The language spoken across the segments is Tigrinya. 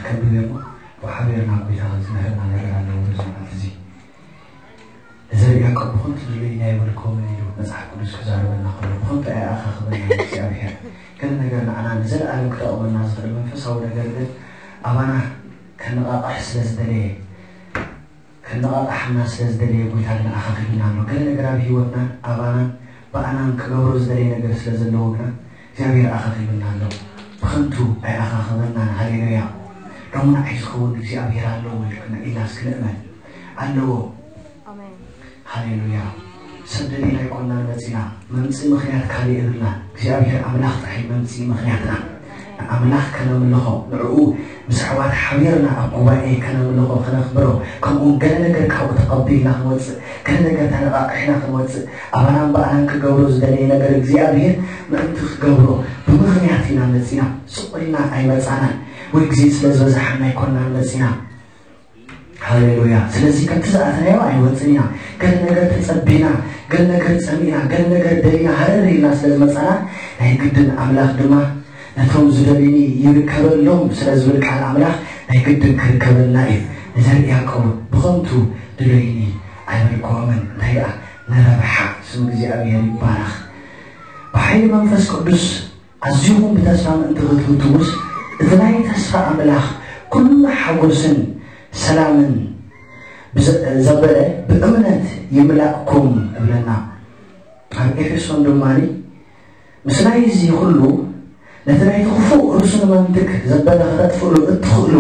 ከብሎ እሞ ብሓቢርና ኣብ ጎይታ ዝምህረና ነገር ኣለዎ። በዚ መዓልቲ እዚ ንዘር ያዕቆብ ብኸንቱ ድለዩኒ ኣይበልኩምን ኢሉ መጽሓፍ ቅዱስ ክዛረበና ከሎ፣ ብኸንቱ ኣይኣኻኽበና እግዚኣብሔር። ገለ ነገር ንዓና ንዘለኣለም ክጠቕመና ዝኽእል መንፈሳዊ ነገር ግን ኣባና ከነቓቕሕ ስለ ዝደለየ፣ ከነቓቕሓና ስለ ዝደለየ ጎይታ ግን ኣኻኺብና ኣሎ። ገለ ነገር ኣብ ህይወትናን ኣባናን ብኣናን ክገብሮ ዝደለየ ነገር ስለ ዘለዎ ግና እግዚኣብሔር ኣኻኺብና ኣሎ። ብኸንቱ ኣይኣኻኽበናን። ሃሌሉያ። ሎሚ ንዓይ ዝኸውን እግዚኣብሔር ኣለዎ ኢልክና ኢልና እስኪ ንእመን። ኣለዎ። ኣሜን። ሃሌሉያ። ሰብ ደሊና ኣይኮንናን መጺና። መምጽኢ ምኽንያት ካልእ የብልናን። እግዚኣብሔር ኣምላኽ ጥራይ መምጽኢ ምኽንያትና። ንኣምላኽ ከነምልኾ፣ ንዕኡ ምስ ኣሕዋት ሓቢርና ኣብ ጉባኤ ከነምልኾ፣ ከነኽብሮ፣ ከምኡውን ገለ ነገር ካብኡ ተቐቢልና ክንወጽእ፣ ገለ ነገር ተነቓቒሕና ክንወጽእ፣ ኣባናን ብኣናን ክገብሮ ዝደለየ ነገር እግዚኣብሔር ምእንቲ ክገብሮ ብምኽንያት ኢና መጺና። ስቕ ኢልና ኣይመጻናን፣ ወይ ግዜ ስለ ዝበዝሓና ኣይኮንናን መጺና። ሃሌሉያ። ስለዚ ከምቲ ዝኣተናዮ ኣይንወጽእን ኢና። ገለ ነገር ተጸቢና፣ ገለ ነገር ጸሚእና፣ ገለ ነገር ደሊና፣ ሃረር ኢልና ስለ ዝመጻና፣ ናይ ግድን ኣምላኽ ድማ ነቶም ዝደልዩኒ ይርከበሎም ስለ ዝብል ቃል ኣምላኽ ናይ ግድን ክርከበልና እዩ። ንዘር ያዕቆብ ብኸንቱ ድለዩኒ ኣይበልኩዎምን። እንታይ ደኣ ንረብሓ ስም እግዚኣብሔር ይባረኽ። ብሓይሊ መንፈስ ቅዱስ ኣዚኹም ብተስፋ ምእንቲ ክትህውትዉስ፣ እቲ ናይ ተስፋ ኣምላኽ ኩሉ ሓጎስን ሰላምን ብዘ-፣ ዘበለ ብእምነት ይምላእኩም እብለና። ኣብ ኤፌሶን ድማ ምስናይ እዚ ኩሉ ነቲ ናይቲ ክፉእ ርእሱ ንመንትግ ዘበለ ከተጥፍእሉ እትኽእሉ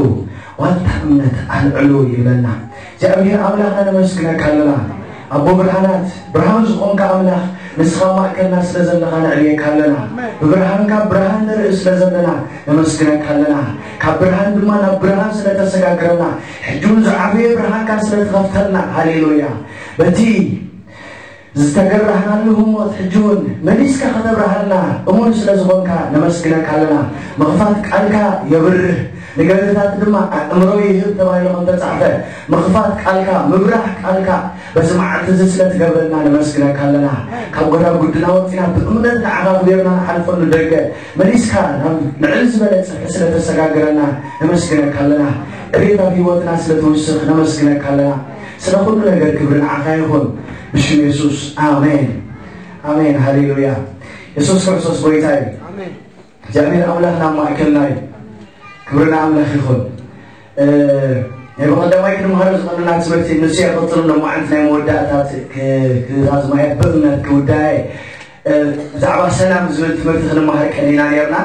ዋልታ እምነት ኣልዕሉ ይብለና። እግዚኣብሔር ኣምላኽና ነመስግነካ ኣለና። ኣቦ ብርሃናት፣ ብርሃን ዝኾንካ ኣምላኽ፣ ንስኻ ማእከልና ስለ ዘለኻ ነዕብየካ ኣለና። ብብርሃንካ ብርሃን ንርኢ ስለ ዘለና ነመስግነካ ኣለና። ካብ ብርሃን ድማ ናብ ብርሃን ስለ ተሰጋግረና፣ ሕጂ እውን ዝዓበየ ብርሃንካ ስለ ትኸፍተልና፣ ሃሌሉያ። በቲ ዝተገራህናሉ ህሞት ሕጂ እውን መሊስካ ከተብርሃልና እሙን ስለ ዝኾንካ ነመስግነካ ኣለና። ምኽፋት ቃልካ የብርህ፣ ንገርህታት ድማ ኣእምሮ ይህብ ተባሂሉ ከም ተጻሕፈ፣ ምኽፋት ቃልካ፣ ምብራህ ቃልካ በዚ መዓልቲ እዚ ስለ ትገብረልና ነመስግነካ ኣለና። ካብ ጎዳጉድና ወጺና ብእምነት ንዓኻ ኣኽቢርና ንሓልፈሉ ደገ መሊስካ ናብ ልዕል ዝበለ ጽፍሒ ስለ ተሰጋግረና ነመስግነካ ኣለና። ዕቤት ኣብ ህይወትና ስለ ትውስኽ ነመስግነካ ኣለና። ስለ ኩሉ ነገር ክብሪ ንዓኻ ይኹን። ብሽም የሱስ፣ ኣሜን። ኣሜን። ሃሌሉያ። የሱስ ክርስቶስ ጎይታ እዩ። ኣሜን። እግዚኣብሔር ኣምላኽ ናብ ማእከልና እዩ። ክብሪ ንኣምላኽ ይኹን። እ፣ ናይ ብቐዳማይ ክንመሃሮ ዝቐነና ትምህርቲ ንሱ እያ። ቀጽሉ ሎማዓንቲ ናይ መወዳእታት ክ-፣ ክዛዝማ እየ ብእምነት ክውዳእ እየ። እ፣ ብዛዕባ ሰላም ዝብል ትምህርቲ ክንመሃር ቀኒና ነርና።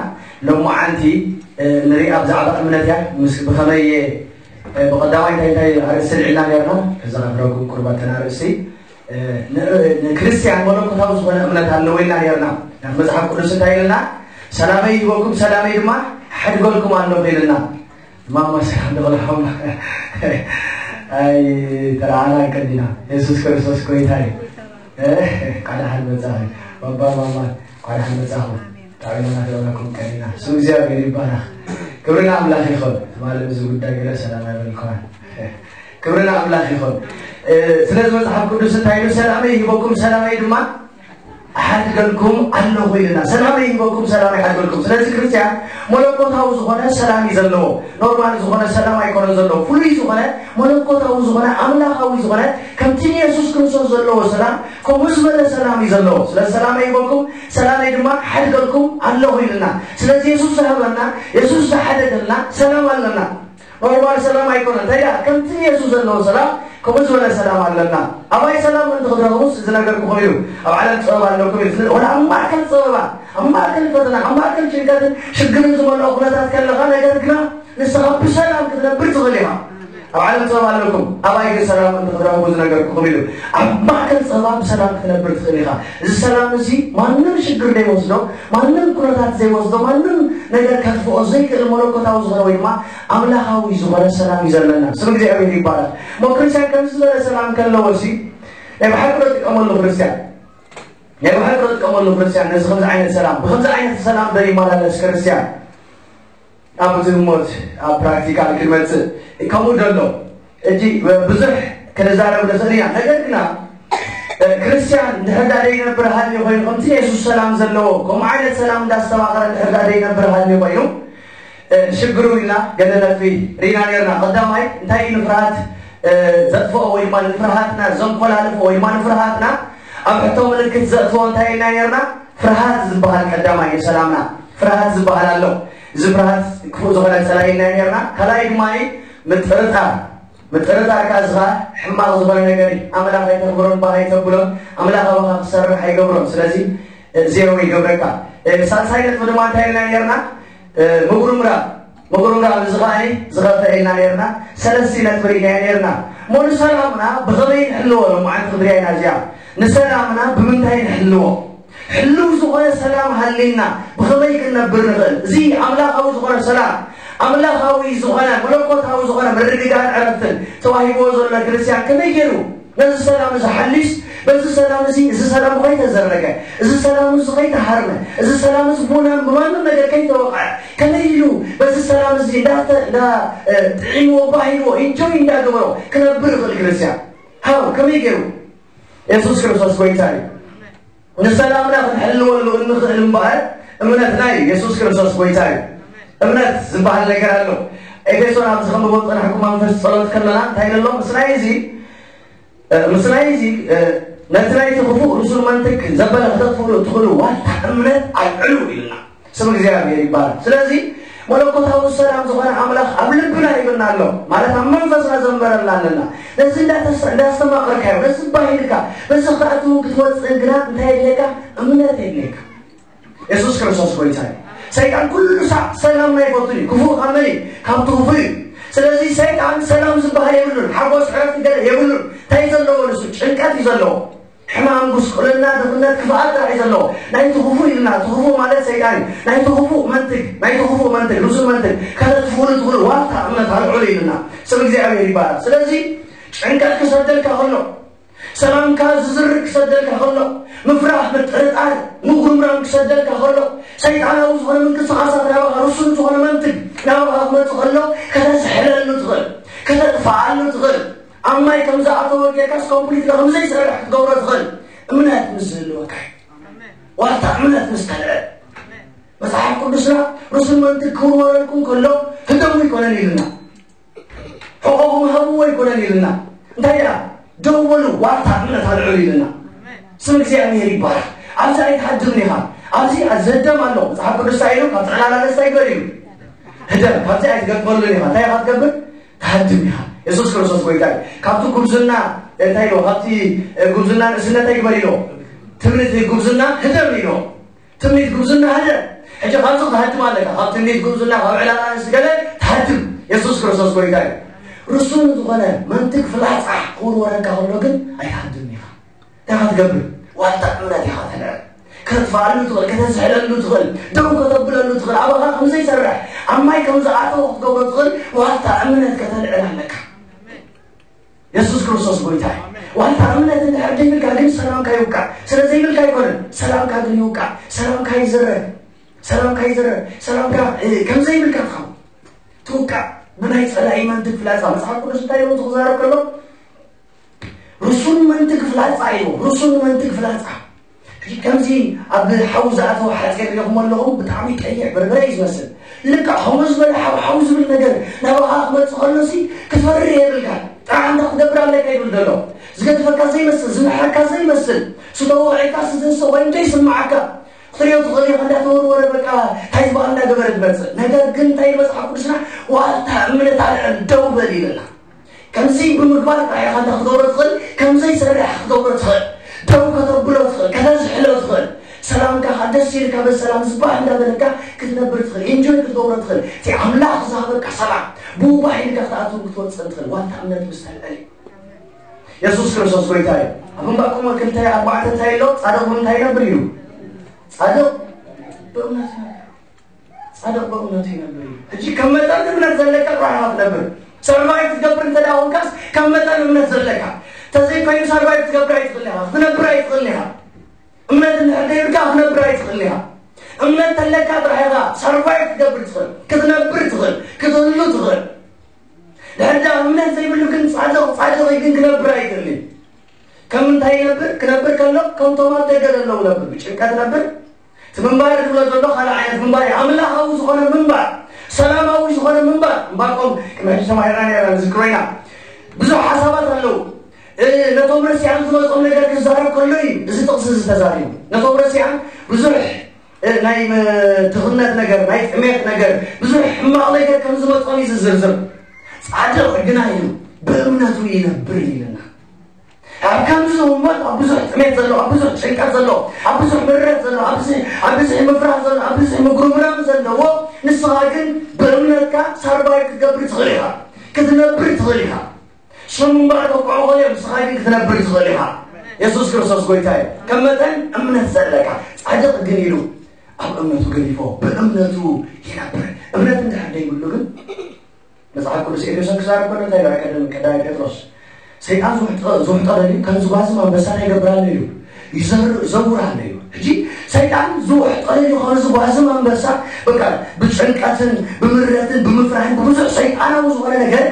ሎማዓንቲ፣ እ፣ ንሪኣ ብዛዕባ እምነት እያ። ምስ ብኸመይ እየ፣ እ፣ ብቐዳማይ እንታይ እንታይ ኣርእስቲ ኣልዒልና ነርና? ከዘኻኽረኩም ቁርባተን ኣርእስቲ። እ፣ ን-፣ ንክርስትያን መለኮታዊ ዝኾነ እምነት ኣለዎ ኢልና ነርና። ናብ መጽሓፍ ቅዱስ እንታይ ኢልና? "ሰላመይ ይህበኩም፣ ሰላመይ ድማ ሓድገልኩም ኣለኹ" ኢልና። ማማ ሰላም ደቕልሖም። ኣይ፣ ተረዓና ቀዲና። የሱስ ክርስቶስ ጎይታ እዩ። እ፣ ቃል ሓል መጻኺ። ባባ ማማ፣ ቃል ሓል መጻኹ። ጣዕና ደቕላኩም ቀዲና። ስም እግዚኣብሔር ይባረኽ። ክብሪ ንኣምላኽ ይኹን። ትማሊ ብዚ ጉዳይ ገለ ሰላም ኣይበልኩዋን። ክብሪ ንኣምላኽ ይኹን። እ፣ ስለዚ መጽሓፍ ቅዱስ እንታይ ኢሉ? "ሰላመይ ይህበኩም፣ ሰላመይ ድማ ኣሓድገልኩም ኣለኹ" ኢልና። "ሰላመይ ይህበኩም፣ ሰላመይ ይሓድገልኩም።" ስለዚ ክርስትያን መለኮታዊ ዝኾነ ሰላም እዩ ዘለዎ። ኖርማል ዝኾነ ሰላም ኣይኮነን ዘለዎ። ፍሉይ ዝኾነ፣ መለኮታዊ ዝኾነ፣ ኣምላኻዊ ዝኾነ፣ ከምቲ ንየሱስ ክርስቶስ ዘለዎ ሰላም፣ ከምኡ ዝበለ ሰላም እዩ ዘለዎ። ስለዚ "ሰላመይ ይህበኩም፣ ሰላመይ ድማ ሓድገልኩም ኣለኹ" ኢልና። ስለዚ የሱስ ዝሃበና፣ የሱስ ዝሓደገልና ሰላም ኣለና። ኖርማል ሰላም ኣይኮነን። እንታይ ደኣ? ከምቲ ንየሱስ ዘለዎ ሰላም፣ ከምኡ ዝበለ ሰላም ኣለና። ኣባይ ሰላም ምእንቲ ክትረኽቡስ እዚ ነገርኩኹም እዩ። ኣብ ዓለም ጥበብ ኣለኩም እዩ። ወላ ኣብ ማእከል ጥበባ፣ ኣብ ማእከል ፈተና፣ ኣብ ማእከል ጭንቀትን ሽግርን ዝመልኦ ኩነታት ከለኻ፣ ነገር ግና ንስኻ ብሰላም ክትነብር ትኽእል ኢኻ። ኣብ ዓለም ጥበብ ኣለኩም፣ ኣባይ ግን ሰላም ምእንቲ ክትረኽቡ ዝነገርኩኹም እዩ። ኣብ ማእከል ጸባ ብሰላም ክትነብር ትኽእል ኢኻ። እዚ ሰላም እዚ ማንም ሽግር ዘይወስዶ፣ ማንም ኩነታት ዘይወስዶ፣ ማንም ነገር ከጥፍኦ ዘይክእል መለኮታዊ ዝኾነ ወይ ድማ ኣምላኻዊ ዝኾነ ሰላም እዩ ዘለና። ስም እግዚኣብሔር ይባረክ። እሞ ክርስትያን ከምዚ ዝበለ ሰላም ከለዎ ሲ፣ ናይ ብሓቂ ዶ ጥቀመሉ ክርስትያን? ናይ ብሓቂ ዶ ጥቀመሉ ክርስትያን? ነዚ ከምዚ ዓይነት ሰላም፣ ብከምዚ ዓይነት ሰላም ዶ ይመላለስ ክርስትያን? ኣብ ዝህሞት ኣብ ፕራክቲካል ክንመጽእ ከምኡ ደሎ። እጂ ብዙሕ ክንዛረብ ንኽእል ኢና። ነገር ግና፣ እ፣ ክርስትያን እንድሕር ደኣ ዘይነብር ሃልዩ ኮይኑ፣ ከምቲ የሱስ ሰላም ዘለዎ፣ ከምኡ ዓይነት ሰላም እንዳስተማቐረ እንድሕር ደኣ ዘይነብር ሃልዩ ኮይኑ፣ ሽግሩ ኢልና ገለ ነጥቢ ርኢና ነርና። ቀዳማይ እንታይ እዩ ንፍርሃት ዘጥፍኦ ወይ ድማ ንፍርሃትና ዘንኮላልፎ ወይ ድማ ንፍርሃትና ኣብ ሕቶ ምልክት ዘእትዎ እንታይ ኢልና ነርና? ፍርሃት ዝበሃል ቀዳማይ እዩ ሰላምና። ፍርሃት ዝበሃል ኣሎ። እዚ ፍርሃት ክፉእ ዝኾነ ፀላኢ ኢልና ነርና። ካልኣይ ድማ ምጥርጣር። ምጥርጣር ከዓ እዚ ከዓ ሕማቕ ዝኾነ ነገር እዩ። ኣምላኽ ኣይተኽብሮን ባህ ኣይተብሎን። ኣምላኽ ኣባኻ ክሰርሕ ኣይገብሮን። ስለዚ ዜሮ ይገብረካ። ሳልሳይ ነጥቢ ድማ እንታይ ኢልና ነርና? ምጉርምራም። ምጉርምራም እዚ ከዓ ዝኸፍአ ኢልና ነርና። ሰለስቲ ነጥቢ ርኢና ነርና። እሞ ንሰላምና ብኸመይ ንሕልዎ? ሎማዓንቲ ክንሪኣ ኢና እዚኣ። ንሰላምና ብምንታይ ንሕልዎ? ሕልው ዝኾነ ሰላም ሃሊና ብኸመይ ክንነብር ንኽእል? እዚ ኣምላኻዊ ዝኾነ ሰላም፣ ኣምላኻዊ ዝኾነ መለኮታዊ ዝኾነ ምርግጋእን ዕረፍትን ተዋሂብዎ ዘሎ ክርስቲያን ከመይ ገይሩ ነዚ ሰላም እዚ ሓሊስ? በዚ ሰላም እዚ፣ እዚ ሰላም ከይተዘረገ፣ እዚ ሰላም እዚ ከይተሃርመ፣ እዚ ሰላም እዚ ብና ብማንም ነገር ከይተወቕዐ፣ ከመይ ኢሉ በዚ ሰላም እዚ እንዳተ- እንዳ እ፣ ጥዒምዎ ባሂልዎ ኢንጆይ እንዳገበሮ ክነብር ይኽእል ክርስቲያን? ሃው ከመይ ገይሩ? የሱስ ክርስቶስ ጎይታ እዩ። ንሰላምና ክንሕልወሉ እንኽእል እምበኣር እምነትና እዩ። የሱስ ክርስቶስ ጎይታ እዩ። እምነት ዝበሃል ነገር ኣሎ። ኤፌሶን ኣብዚ ከንብቦ ዝጸናሕኩ መንፈስ ጸሎት ከለና እንታይ ኢሉ ኣሎ? ምስናይ እዚ ምስናይ እዚ ነቲ ናይቲ ክፉእ ርሱን መንትግ ዘበለ ክተጥፍእሉ እትኽእሉ ዋልታ እምነት ኣልዕሉ ኢልና ስም እግዚኣብሔር ይባላል። ስለዚ መለኮታዊ ሰላም ዝኾነ ኣምላኽ ኣብ ልብና ይብልና ኣሎ ማለት ኣብ መንፈስና ዘንበረልና ኣለና። ነዚ እንዳስተማቐርካዮ ነዚ ባሂልካ በዚ ክኣትውን ክትወፅእን ግና እንታይ የድለካ? እምነት የድለካ። የሱስ ክርስቶስ ጎይታ እዩ። ሰይጣን ኩሉ ሳዕ ሰላምና ይፈቱ እዩ። ክፉእ ካብ መን እዩ? ካብቲ ክፉእ እዩ። ስለዚ ሰይጣን ሰላም ዝበሃል የብሉን። ሓጎስ ዕረፍቲ ገለ የብሉን። እንታይ ዘለዎ ንሱ? ጭንቀት እዩ ዘለዎ። ሕማም፣ ጉስቁልና፣ ድኽነት፣ ክፍኣት ጥራሕ እዩ ዘለዎ። ናይቲ ክፉእ ኢልና፣ እቲ ክፉእ ማለት ሰይጣን እዩ። ናይቲ ክፉእ መንትግ፣ ናይቲ ክፉእ መንትግ፣ ርሱን መንትግ ከተጥፍኡሉ ትኽእሉ ዋልታ እምነት ኣልዕሉ ኢልና። ስም እግዚኣብሔር ይባረክ። ስለዚ ጭንቀት ክሰደልካ ከሎ፣ ሰላምካ ዝዝርግ ክሰደልካ ከሎ፣ ምፍራህ፣ ምጥርጣር፣ ምጉርምራም ክሰደልካ ከሎ፣ ሰይጣናዊ ዝኾነ ምንቅስቃሳት ናባኻ፣ ርሱን ዝኾነ መንትግ ናባኻ ክመፅእ ከሎ ከተዝሕለሉ ትኽእል፣ ከተጥፍኣሉ ትኽእል። ኣብ ማይ ከም ዝኣተወ ጌርካስ ኮምፕሊት ከም ዘይሰርሕ ክትገብሮ ትኽእል እምነት ምስ ዝህልወካ እዩ። ዋልታ እምነት ምስ ተልዐ መፅሓፍ ቅዱስና ርሱን መንትግ ክውርወረልኩም ከሎ ህደሙ ኣይኮነን ኢልና። ሕቆኹም ሃብዎ ኣይኮነን ኢልና። እንታይ ደኣ ደው በሉ ዋልታ እምነት ኣልዕሉ ኢልና። ስም እግዚኣብሔር ይባረክ። ኣብዚ ኣይትሃድምን ኢኻ። ኣብዚ ዘደም ኣሎ። መፅሓፍ ቅዱስ እንታይ ኢሉ? ካብ ጥዕላላ ደስታ ይግበር ኢሉ። ህደም ካብዚ ኣይትገጥመሉን ኢኻ። እንታይ ኢኻ ትገብር? ትሃድም ኢኻ። የሱስ ክርስቶስ ጎይታ እዩ። ካብቲ ጉብዝና እንታይ ኢሉ? ካብቲ ጉብዝና ንእስነት ኣይግበር ኢሉ። ትምኒት ጉብዝና ህደም ኢሉ። ትምኒት ጉብዝና ህደም። ሕጂ ካብዚ ክትሃድም ኣለካ። ካብ ትምኒት ጉብዝና፣ ካብ ዕላላ ንእስ ገለ ትሃድም። የሱስ ክርስቶስ ጎይታ እዩ። ርሱን ዝኾነ መንትግ ፍላፃ ክውርወረካ ከሎ ግን ኣይትሃድም ኢኻ። እንታይ ኢኻ ትገብር? ዋልታ እምነት ኢኻ ተልዕል። ከተጥፍኣሉ ትኽእል፣ ከተዝሕለሉ ትኽእል፣ ደው ከተብለሉ ትኽእል፣ ኣባኻ ከም ዘይሰርሕ፣ ኣብ ማይ ከም ዝኣተወ ክትገብሮ ትኽእል ዋልታ እምነት ከተልዕል ኣለካ። የሱስ ክርስቶስ ጎይታ እዩ። ዋልታ እምነት እንድሕር ዘይብልካ ግን ሰላምካ ይውቃዕ። ስለ ዘይብልካ ኣይኮነን፣ ሰላምካ ግን ይውቃዕ። ሰላምካ ይዝረግ፣ ሰላምካ ይዝረግ፣ ሰላምካ እ፣ ከም ዘይብልካ ትኸውን ትውቃዕ። ብናይ ጸላኢ መንትግ ፍላጻ መጽሓፍ ቅዱስ እንታይ ኢሉ ክዛረብ ከሎ ርሱን መንትግ ፍላጻ ኢሉ ርሱን መንትግ ፍላጻ። ሕጂ ከምዚ ኣብ ሓዊ ዝኣተወ ሓፂር ሪኹም ኣለኹም ብጣዕሚ ቀይሕ በርበረ እዩ ዝመስል። ልክዕ ከምኡ ዝበለ ሓው ሓው ዝብል ነገር ናባኻ ክመፅእ ከሎሲ ክትፈርህ የብልካ። ጥራሕ እንተ ክትገብር ኣለካ ይብል ዘሎ። ዝገድፈካ ዘይመስል ዝምሕረካ ዘይመስል ስተወቂዕካ ስትንስእ ኮይኑ ዘይስምዓካ ክትሪኦ ትኽእል ኢኻ። እንዳተወርወረ በቃ እንታይ ዝበሃል እንዳገበረ ዝመፅእ ነገር ግን እንታይ መፅሓፍ ቅዱስና ዋልታ እምነት ኣልዕል ደው በል ይብለና። ከምዚ ብምግባር ጥራሕ ኢኻ እንተ ክትገብሮ ትኽእል፣ ከምዘይሰርሕ ክትገብሮ ትኽእል፣ ደው ከተብሎ ትኽእል፣ ከተዝሕሎ ትኽእል፣ ሰላምካ ደስ ኢልካ በሰላም ዝባህ እንዳበለካ ክትነብር ትኽእል፣ ኢንጆይ ክትገብሮ ትኽእል። እቲ ኣምላኽ ዝሃበካ ሰላም ብኡ ባህ ኢልካ ክትኣትውን ክትወፅእን ትኽእል። ዋልታ እምነት ምስ ተልዕል እዩ። የሱስ ክርስቶስ ጎይታ እዩ። ኣብ ዕንባቆም ክልተ ኣርባዕተ እንታይ ኣሎ? ጻድቕ ብምንታይ ይነብር እዩ? ጻድቕ ብእምነት ይነብር። ጻድቕ ብእምነቱ ይነብር እዩ። ሕጂ ከም መጠን እምነት ዘለካ ጥራሕ ኢኻ ትነብር። ሰርቫይቭ ክትገብር እንተ ደኣ ኮንካስ ከም መጠን እምነት ዘለካ። ተዘይኮይኑ ሰርቫይቭ ክትገብር ኣይትኽእልን ኢኻ። ክትነብር ኣይትኽእልን ኢኻ። እምነት እንድሕር ዘይብልካ ክትነብር ኣይትኽእልን ኢኻ። እምነት ተለካ ጥራሕ ኢኻ ሰርቫይቭ ክትገብር ትኽእል፣ ክትነብር ትኽእል፣ ክትህሉ ትኽእል። ድሕር ደኣ እምነት ዘይብሉ ግን ጻድቕ፣ ጻድቕ እዩ ግን ክነብር ኣይክእልን እዩ። ከም ምንታይ ይነብር? ክነብር ከሎ ከምቶም ኣብ ደገ ዘለዉ ነብር። ብጭንቀት ነብር። እቲ ምንባር ዝብሎ ዘሎ ካልእ ዓይነት ምንባር እዩ። ኣምላኻዊ ዝኾነ ምንባር፣ ሰላማዊ ዝኾነ ምንባር። እምባቆም ቅድሚ ሕጂ ተማሂርና ነይርና፣ ንዝክሮ ኢና። ብዙሕ ሓሳባት ኣለዉ። እ፣ ነቶም ረሲዖም ዝመጾም ነገር ክዛረብ ከሎ እዩ እዚ ጥቕሲ እዚ ተዛሪቡ። ነቶም ረሲዖም ብዙሕ፣ እ፣ ናይ፣ እ፣ ድኽነት ነገር፣ ናይ ጥሜት ነገር፣ ብዙሕ ሕማቕ ነገር ከም ዝመጾም እዩ ዝዝርዝር። ጻድቕ ግና ኢሉ ብእምነቱ ይነብር ኢልና። ኣብ ከምዚ እምበር ኣብ ብዙሕ ጥሜት ዘሎ፣ ኣብ ብዙሕ ጭንቀት ዘሎ፣ ኣብ ብዙሕ ምረት ዘሎ፣ ኣብ ብዙሕ፣ ኣብ ብዙሕ ምፍራህ ዘሎ፣ ኣብ ብዙሕ ምጉርምራም ዘለዎ፣ ንስኻ ግን ብእምነትካ ሳርቫይቭ ክትገብር ትኽእል ኢኻ፣ ክትነብር ትኽእል ኢኻ። ሽም እምበር ከውቅዑ ኾይኖም፣ ንስኻ ግን ክትነብር ትኽእል ኢኻ። የሱስ ክርስቶስ ጎይታ እዩ። ከም መጠን እምነት ዘለካ። ጻድቕ ግን ኢሉ ኣብ እምነቱ ገዲፎ፣ ብእምነቱ ይነብር። እምነት እንድሕር ደይብሉ ግን፣ መጽሓፍ ቅዱስ ኤፌሶን ክዛረብ ከሎ እንታይ ይብል? ቀደም ቀዳማይ ጴጥሮስ፣ ሰይጣን ዝውሕጦ፣ ዝውሕጦ ደልዩ ከም ዝጓዝም ኣንበሳ እንታይ ይገብር ኣሎ እዩ? ይዘር-፣ ይዘውር ኣሎ እዩ። ሕጂ ሰይጣን ዝውሕጦ ደልዩ ከም ዝጓዝም ኣንበሳ፣ በቃ ብጭንቀትን ብምረትን ብምፍራሕን ብብዙሕ ሰይጣናዊ ዝኾነ ነገር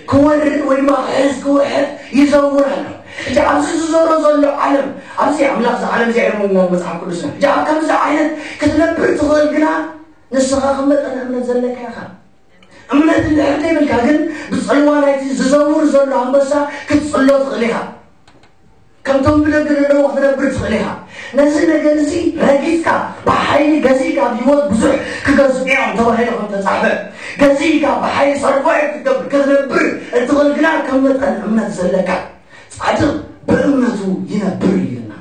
ክወርድ ወይ ድማ ክሕዝ ክውሕድ ይዘውር ኣሎ። ሕጂ ኣብዚ ዝዞሮ ዘሎ ዓለም፣ ኣብዚ ኣምላኽ እዚ ዓለም እዚኣ እዮም መጽሓፍ ቅዱስና። ሕጂ ኣብ ከምዚ ዓይነት ክትነብር ትኽእል ግና ንስኻ ከም መጠን እምነት ዘለካ ኢኻ። እምነት እንድሕር ዘይብልካ ግን ብጽልዋ ናይቲ ዝዘውር ዘሎ ኣንበሳ ክትጽሎ ትኽእል ኢኻ። ከምቶም ብደገ ዘለዉ ክትነብር ትኽእል ኢኻ። ነዚ ነገር እዚ ረጊጽካ ብሓይሊ ገዚእካ ኣብ ህይወት ብዙሕ ክገዝኡ እዮም ተባሂሉ ከም ተጻሕፈ፣ ገዚእካ ብሓይሊ ሰርቫይቭ ክትገብር ክትነብር እትኽእል ግና ከም መጠን እምነት ዘለካ። ጻድቕ ብእምነቱ ይነብር ኢልና።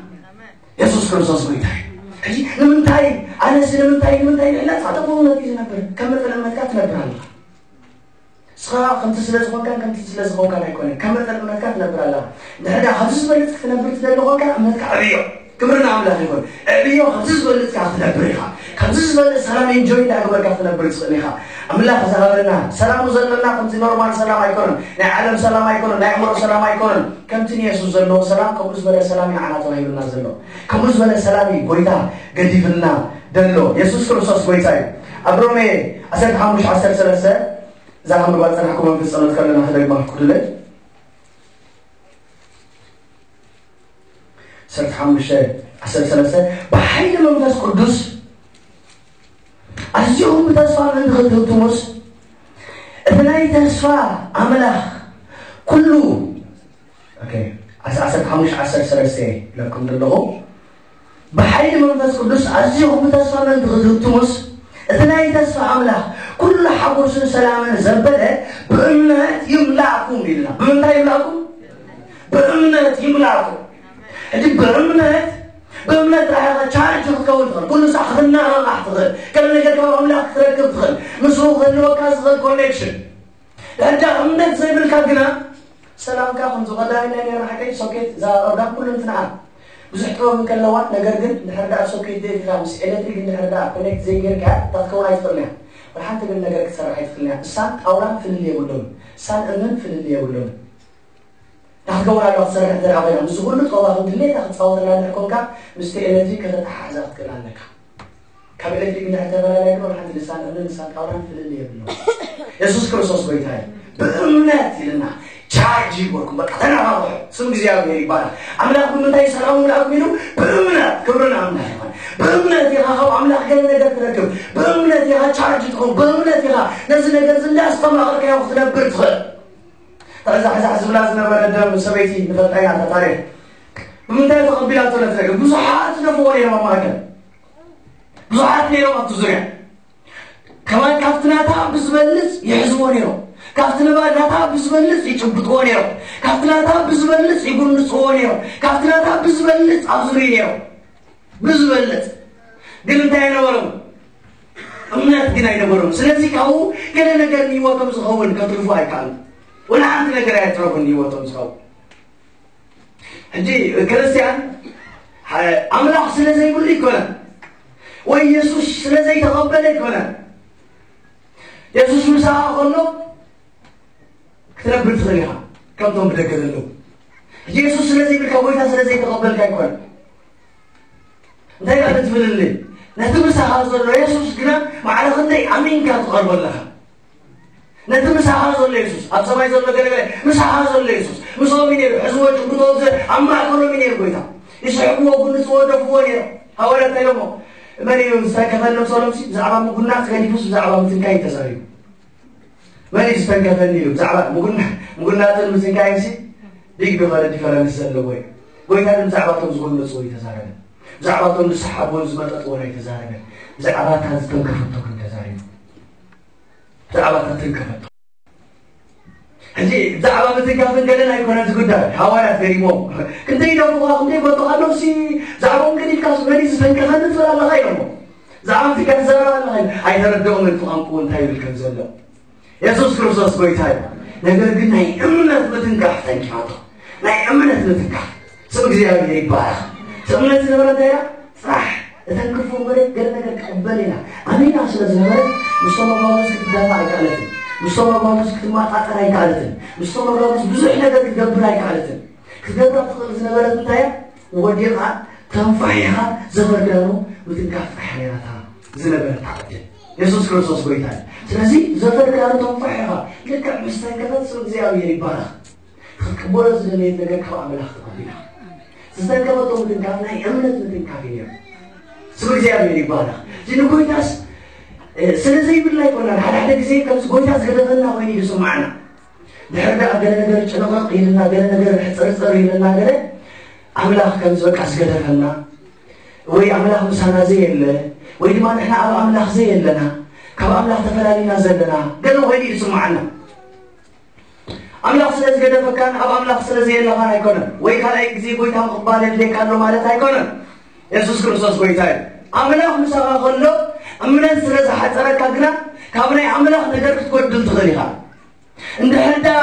የሱስ ክርስቶስ ጎይታ እዩ። ሕጂ ንምንታይ ኣነስ ንምንታይ ንምንታይ ንሕና ጻድቕ ብእምነት እዩ ዝነብር? ከም መጠን እምነትካ ትነብር ኣለኻ። ንስኻ ከምቲ ስለ ዝኾንካን ከምቲ ስለ ዝኾንካን ኣይኮነን። ከም መጠን እምነትካ ትነብር ኣለኻ። እንድሕር ደኣ ካብዚ ዝበልጽ ክትነብር ትደሊ ኾንካ እምነትካ ዕብዮ። ክብሪ ንኣምላኽ ይኹን። ዕብዮ ካብዚ ዝበልጽ ከኣ ክትነብር ኢኻ። ካብዚ ዝበልጽ ሰላም ኢንጆይ እንዳገበርካ ክትነብር ትኽእል ኢኻ። ኣምላኽ ዝሃበና ሰላሙ ዘለና ከምቲ ኖርማል ሰላም ኣይኮነን። ናይ ዓለም ሰላም ኣይኮነን። ናይ ኣእምሮ ሰላም ኣይኮነን። ከምቲ ንየሱስ ዘለዎ ሰላም ከምኡ ዝበለ ሰላም እዩ ንዓና ተዋሂቡና ዘሎ። ከምኡ ዝበለ ሰላም እዩ ጎይታ ገዲፍልና ዘሎ። የሱስ ክርስቶስ ጎይታ እዩ። ኣብ ሮሜ ዓሰርተ ሓሙሽተ ዓሰርተ ሰለስተ እዛ ከንብባ ዝጸናሕኩ መንፈስ ጸሎት ከለና ክደግማ ፍቅዱለይ። ዓሰርተ ሓሙሽተ ዓሰርተ ሰለስተ ብሓይሊ መንፈስ ቅዱስ ኣዝኹም ብተስፋ ምእንቲ ክትህብትሙስ፣ እቲ ናይ ተስፋ ኣምላኽ ኩሉ፣ ኦኬ፣ ዓሰርተ ሓሙሽተ ዓሰርተ ሰለስተ ኢለኩም ዘለኹ፣ ብሓይሊ መንፈስ ቅዱስ ኣዝኹም ብተስፋ ምእንቲ ክትህብትሙስ፣ እቲ ናይ ተስፋ ኣምላኽ ኩሉ ሓጎስን ሰላምን ዘበለ ብእምነት ይምላእኩም ኢልና። ብምንታይ ይምላእኩም? ብእምነት ይምላእኩም። ሕጂ ብእምነት፣ ብእምነት ጥራሕ ኢኻ ቻርጅ ክትከውን ትኽእል። ኩሉ ሳዕ ክትነቓቓሕ ትኽእል። ገለ ነገር ካብ ኣምላኽ ክትረክብ ትኽእል። ምስኡ ክህልወካ ዝኽእል ኮኔክሽን። ሕጂ እምነት ዘይብልካ ግና ሰላምካ ከምዚ ቀዳሚ ናይ ነይራ ሓቀይ ሶኬት እዛ ኦርጋን ኩሉ እንትንኣ ብዙሕ ጥበብ እንከለዋ፣ ነገር ግን እንድሕር ደኣ ሶኬት ዘይትካ ምስ ኤሌክትሪክ እንድሕር ደኣ ኮኔክት ዘይጌርካ እታ ክትከውን ኣይትኽእልን እያ። ወላ ሓንቲ ግን ነገር ክትሰርሕ ኣይትኽእልን እያ። እሳን ጣውላን ፍልልይ የብሎም። እሳን እምንን ፍልልይ የብሎም። እታ ክትከውን ኣለዋ ክትሰርሕ እንተ ደኣ ኮይና፣ ምስ ኩሉ ከዋኽብቲ ድሌታ ክትጻወተላ እንድሕር ኮንካ፣ ምስቲ ኤሌክትሪክ ከተተሓሕዛ ክትክእል ኣለካ። ካብ ኤሌክትሪክ እንድሕር ተፈላላይ ግን ወላ ሓንቲ ልሳን እምንን ልሳን ጣውላን ፍልልይ የብሎም። የሱስ ክርስቶስ ጎይታ እዩ። ብእምነት ኢልና ቻርጅ ይግበርኩም። በቃ ተነቓቕሑ። ስም እግዚኣብሔር ይባረክ። ኣምላኽ ብምንታይ ሰላሙ ምልኣኩም ኢሉ? ብእምነት። ክብሪ ንኣምላኽ ይኹን። ብእምነት ኢኻ ካብ ኣምላኽ ገለ ነገር ትረክብ። ብእምነት ኢኻ ቻርጅ ትኸውን። ብእምነት ኢኻ ነዚ ነገር እዚ እንዳስተማቐርካዮ ክትነብር ትኽእል። ዛሕዛሕ ዝብላ ዝነበረ ደም ሰበይቲ ንፈልጣ ኢና፣ እታ ታሪኽ። ብምንታይ ተቐቢላቶ ነቲ ነገር? ብዙሓት ዝደፍዎ ነይሮም ኣብ ማእከል። ብዙሓት ነይሮም ኣብቲ ዙርያ። ከማን ካብቲ ናታ ብዝበልጽ ይሕዝዎ ነይሮም። ካብቲ ንባ-፣ ናታ ብዝበልጽ ይጭብጥዎ ነይሮም። ካብቲ ናታ ብዝበልጽ ይጉንጽዎ ነይሮም። ካብቲ ናታ ብዝበልጽ ኣብ ዙርያ ነይሮም። ብዝበልጽ ግን እንታይ ኣይነበሮም? እምነት ግን ኣይነበሮም። ስለዚ ካብኡ ገለ ነገር ንህይወቶም ዝኸውን ከትርፉ ኣይከኣሉን። ወላ ሓንቲ ነገር ኣየትረፉን ንህይወቶም ዝኸውን። ሕጂ ክርስትያን፣ ሓ-፣ ኣምላኽ ስለ ዘይብሉ ኣይኮነን፣ ወይ የሱስ ስለ ዘይተቐበለ ኣይኮነን። የሱስ ምሳኻ ከሎ ክትነብር ትኽእል ኢኻ፣ ከምቶም ብደገ ዘለዉ። ሕጂ የሱስ ስለ ዘይብልካ፣ ጎይታ ስለ ዘይተቐበልካ ኣይኮነን። እንታይ ደኣ ትብልኒ? ነቲ ምሳኻ ዘሎ የሱስ ግና ማዕረ ክንደይ ኣሚንካ ትቐርቦ ኣለኻ? ነቲ ምሳኻ ዘሎ የሱስ፣ ኣብ ሰማይ ዘሎ ገለገለ ምሳኻ ዘሎ የሱስ፣ ምስኦም እዩ ነይሩ። ሕዝዎ ጭብጦ፣ ኣብ ማእከሎም እዩ ነይሩ ጎይታ። ይስሕቅዎ፣ ጉንጽዎ፣ ደፍዎ ነይሮም። ሃዋርያት እንታይ ኢሎሞ? መን እዩ ዝተንከፈኒ ክሰሎም ሲ ብዛዕባ ምጉናጽ ገዲፉስ ብዛዕባ ምትንካይ ተዛሪቡ። መን እዩ ዝተንከፈኒ ኢሉ ብዛዕባ ምጉና- ምጉናጽን ምትንካይን ሲ ቢግ ዝኾነ ዲፈረንስ ዘለዎ እዩ። ጎይታ ግን ብዛዕባቶም ዝጎነጽዎ እዩ ተዛረበ። ብዛዕባቶም ዝሰሓብዎን ዝመጠጥዎን ኣይተዛረበን። ብዛዕባ እታ ዝተንከፈቶ ግን ተዛሪቡ። ብዛዕባ እታ ትንከፈቶ ሕጂ ብዛዕባ ምትንካፍን ገለን ኣይኮነን ዝጉዳይ። ሃዋርያት ገሪሞም ክንደይ ደፉኻ ክንደይ ፈቶኻ ነብሲ ብዛዕባኦም ገዲፍካ መን እዩ ዝተንከፈኒ ትብል ኣለኻ ኢሎሞ። ብዛዕባ ምትንካፍ ትዛረብ ኣለኻ ኢሎም። ኣይተረድኦምን እቲ ቋንቋኡ እንታይ ይብል ከም ዘሎ። የሱስ ክርስቶስ ጎይታ እዩ። ነገር ግን ናይ እምነት ምትንካፍ ተንኪፋቶ። ናይ እምነት ምትንካፍ። ስም እግዚኣብሔር ይባረኽ። እቲ እምነት ዝነበረ እንታይ ኢላ? ጽራሕ እተንክፎ እምበር ገለ ነገር ክቕበል ኢና ኣሚና ስለ ዝነበረ ምስቶም ኣባቶች ክትዳፋ ኣይከኣለትን። ምስቶም ኣባቶች ክትመጣጠር ኣይከኣለትን። ምስቶም ኣባቶች ብዙሕ ነገር ክትገብር ኣይከኣለትን። ክትገብራ ትኽእል ዝነበረት እንታይ እያ? ወዲቓ ተንፋሒኻ ዘፈርዳኑ ምትንካፍ ጥራሕ ነይራታ ዝነበረት ዓቕድን የሱስ ክርስቶስ ጎይታ እዩ። ስለዚ ዘፈርዳኑ ተንፋሒኻ ልክዕ ምስ ተንከፈት ስም እግዚኣብሔር ይባረኽ። ክትቅበሎ ዝደለየት ነገር ካብ ኣምላኽ ተቐቢላ ዝተንከፈቶ ምትንካፍ ናይ እምነት ምትንካፍ እዩ ነይሩ። ስም እግዚኣብሔር ይባረኽ። እዚ ንጎይታስ ስለ ዘይብልና ኣይኮናን። ሓደ ሓደ ግዜ ከምዚ ጎይታ ዝገደፈና ኮይኑ እዩ ዝስማዓና። ድሕር ደኣ ገለ ነገር ጭንቕቕ ኢልና ገለ ነገር ሕፅርፅር ኢልና ገለ ኣምላኽ ከም ዝበቃ ዝገደፈና ወይ ኣምላኽ ምሳና ዘየለ ወይ ድማ ንሕና ኣብ ኣምላኽ ዘየለና ካብ ኣምላኽ ተፈላሊና ዘለና ገለ ኮይኑ እዩ ዝስምዓና። ኣምላኽ ስለ ዝገደፈካን ኣብ ኣምላኽ ስለ ዘየለኻን ኣይኮነን። ወይ ካልኣይ ግዜ ጎይታ ምቕባል የድልየካ ኣሎ ማለት ኣይኮነን። የሱስ ክርስቶስ ጎይታ እዩ። ኣምላኽ ምሳኻ ከሎ እምነት ስለ ዝሓፀረካ ግና ካብ ናይ ኣምላኽ ነገር ክትጎድል ትኽእል ኢኻ። እንድሕር ደኣ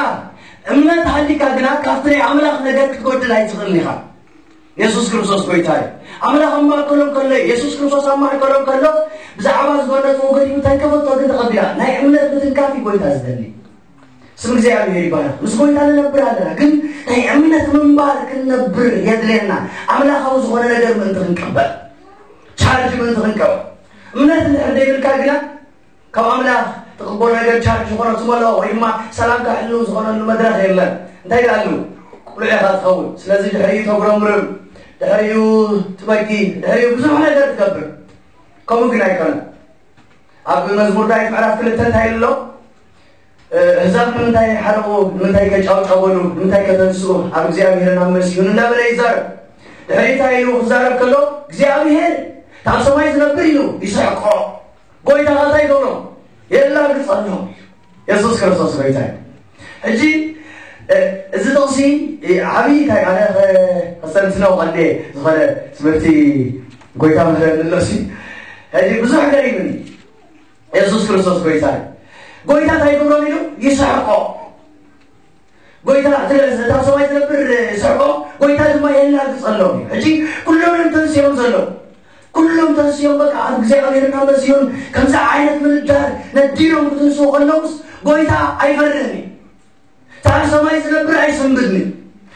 እምነት ሃሊካ ግና ካብቲ ናይ ኣምላኽ ነገር ክትጎድል ኣይትኽእልን ኢኻ። የሱስ ክርስቶስ ጎይታ እዩ። ኣምላኽ ኣብ ማእከሎም ከሎ የሱስ ክርስቶስ ኣብ ማእከሎም ከሎ ብዛዕባ ዝገለፅዎ ገዲፉ እንታይ ከፈቶ ግን ተቐቢላ ናይ እምነት ምትንካፍ እዩ ጎይታ ዝደሊ። ስም እግዚኣብሔር ይባረኽ። ምስ ጎይታ ንነብር ኣለና ግን ናይ እምነት ምንባር ክንነብር የድልየና። ኣምላኻዊ ዝኾነ ነገር ምእንቲ ክንቀበል ቻርጅ ምእንቲ ክንቀበል እምነት እንድሕር ዘይብልካ ግና ካብ ኣምላኽ ትቕበሎ ነገር ቻርጅ ዝኾነ ትመልኦ ወይ ድማ ሰላምካ ሕልው ዝኾነሉ መድረኽ የለን። እንታይ ደኣ ኣሉ ቁሉዕ ኢኻ ትኸውን። ስለዚ ድሕሪኡ ተጉረምርም፣ ድሕሪኡ ትበኪ፣ ድሕሪኡ ብዙሕ ነገር ትገብር። ከምኡ ግን ኣይኮነን። ኣብ መዝሙር ዳዊት ምዕራፍ ክልተ እንታይ ኣሎ? ኣህዛብ ንምንታይ ሓረቑ? ንምንታይ ከጫውጫው በሉ? ንምንታይ ከተንስኡ? ኣብ እግዚኣብሔርን ኣመስግኑ እንዳበለ ይዛረብ። ድሕሪ እንታይ ኢሉ ክዛረብ ከሎ እግዚኣብሔር እታ ኣብ ሰማይ ዝነብር ኢሉ ይስሕቆ። ጎይታ እንታይ ይገብሮ? የላግጸሎም። የሱስ ክርስቶስ ጎይታ እዩ። ሕጂ እዚ ጥቕሲ ዓብዪ እንታይ ኣነ ከስተንትኖ ቀንደ ዝኾነ ትምህርቲ ጎይታ ምህረኒ ኣሎሲ። ሕጂ ብዙሕ ገሪምኒ። የሱስ ክርስቶስ ጎይታ እዩ። ጎይታ እንታይ ይገብሮም ኢሉ ይስሕቆ። ጎይታ እታ ሰማይ ዝነብር ይስሕቆ። ጎይታ ድማ የላግጸሎም እዩ። ሕጂ ኩሎም እዮም ተንስዮም ዘለዉ። ኩሎም ተንስዮም በቃ ኣብ እግዚኣብሔር እናመዝዮን ከምዚ ዓይነት ምንዳር ነዲሎም ክትንስኡ ከለውስ ጎይታ ኣይፈርህን እዩ። እታ ኣብ ሰማይ ዝነብር ኣይስንብድን እዩ።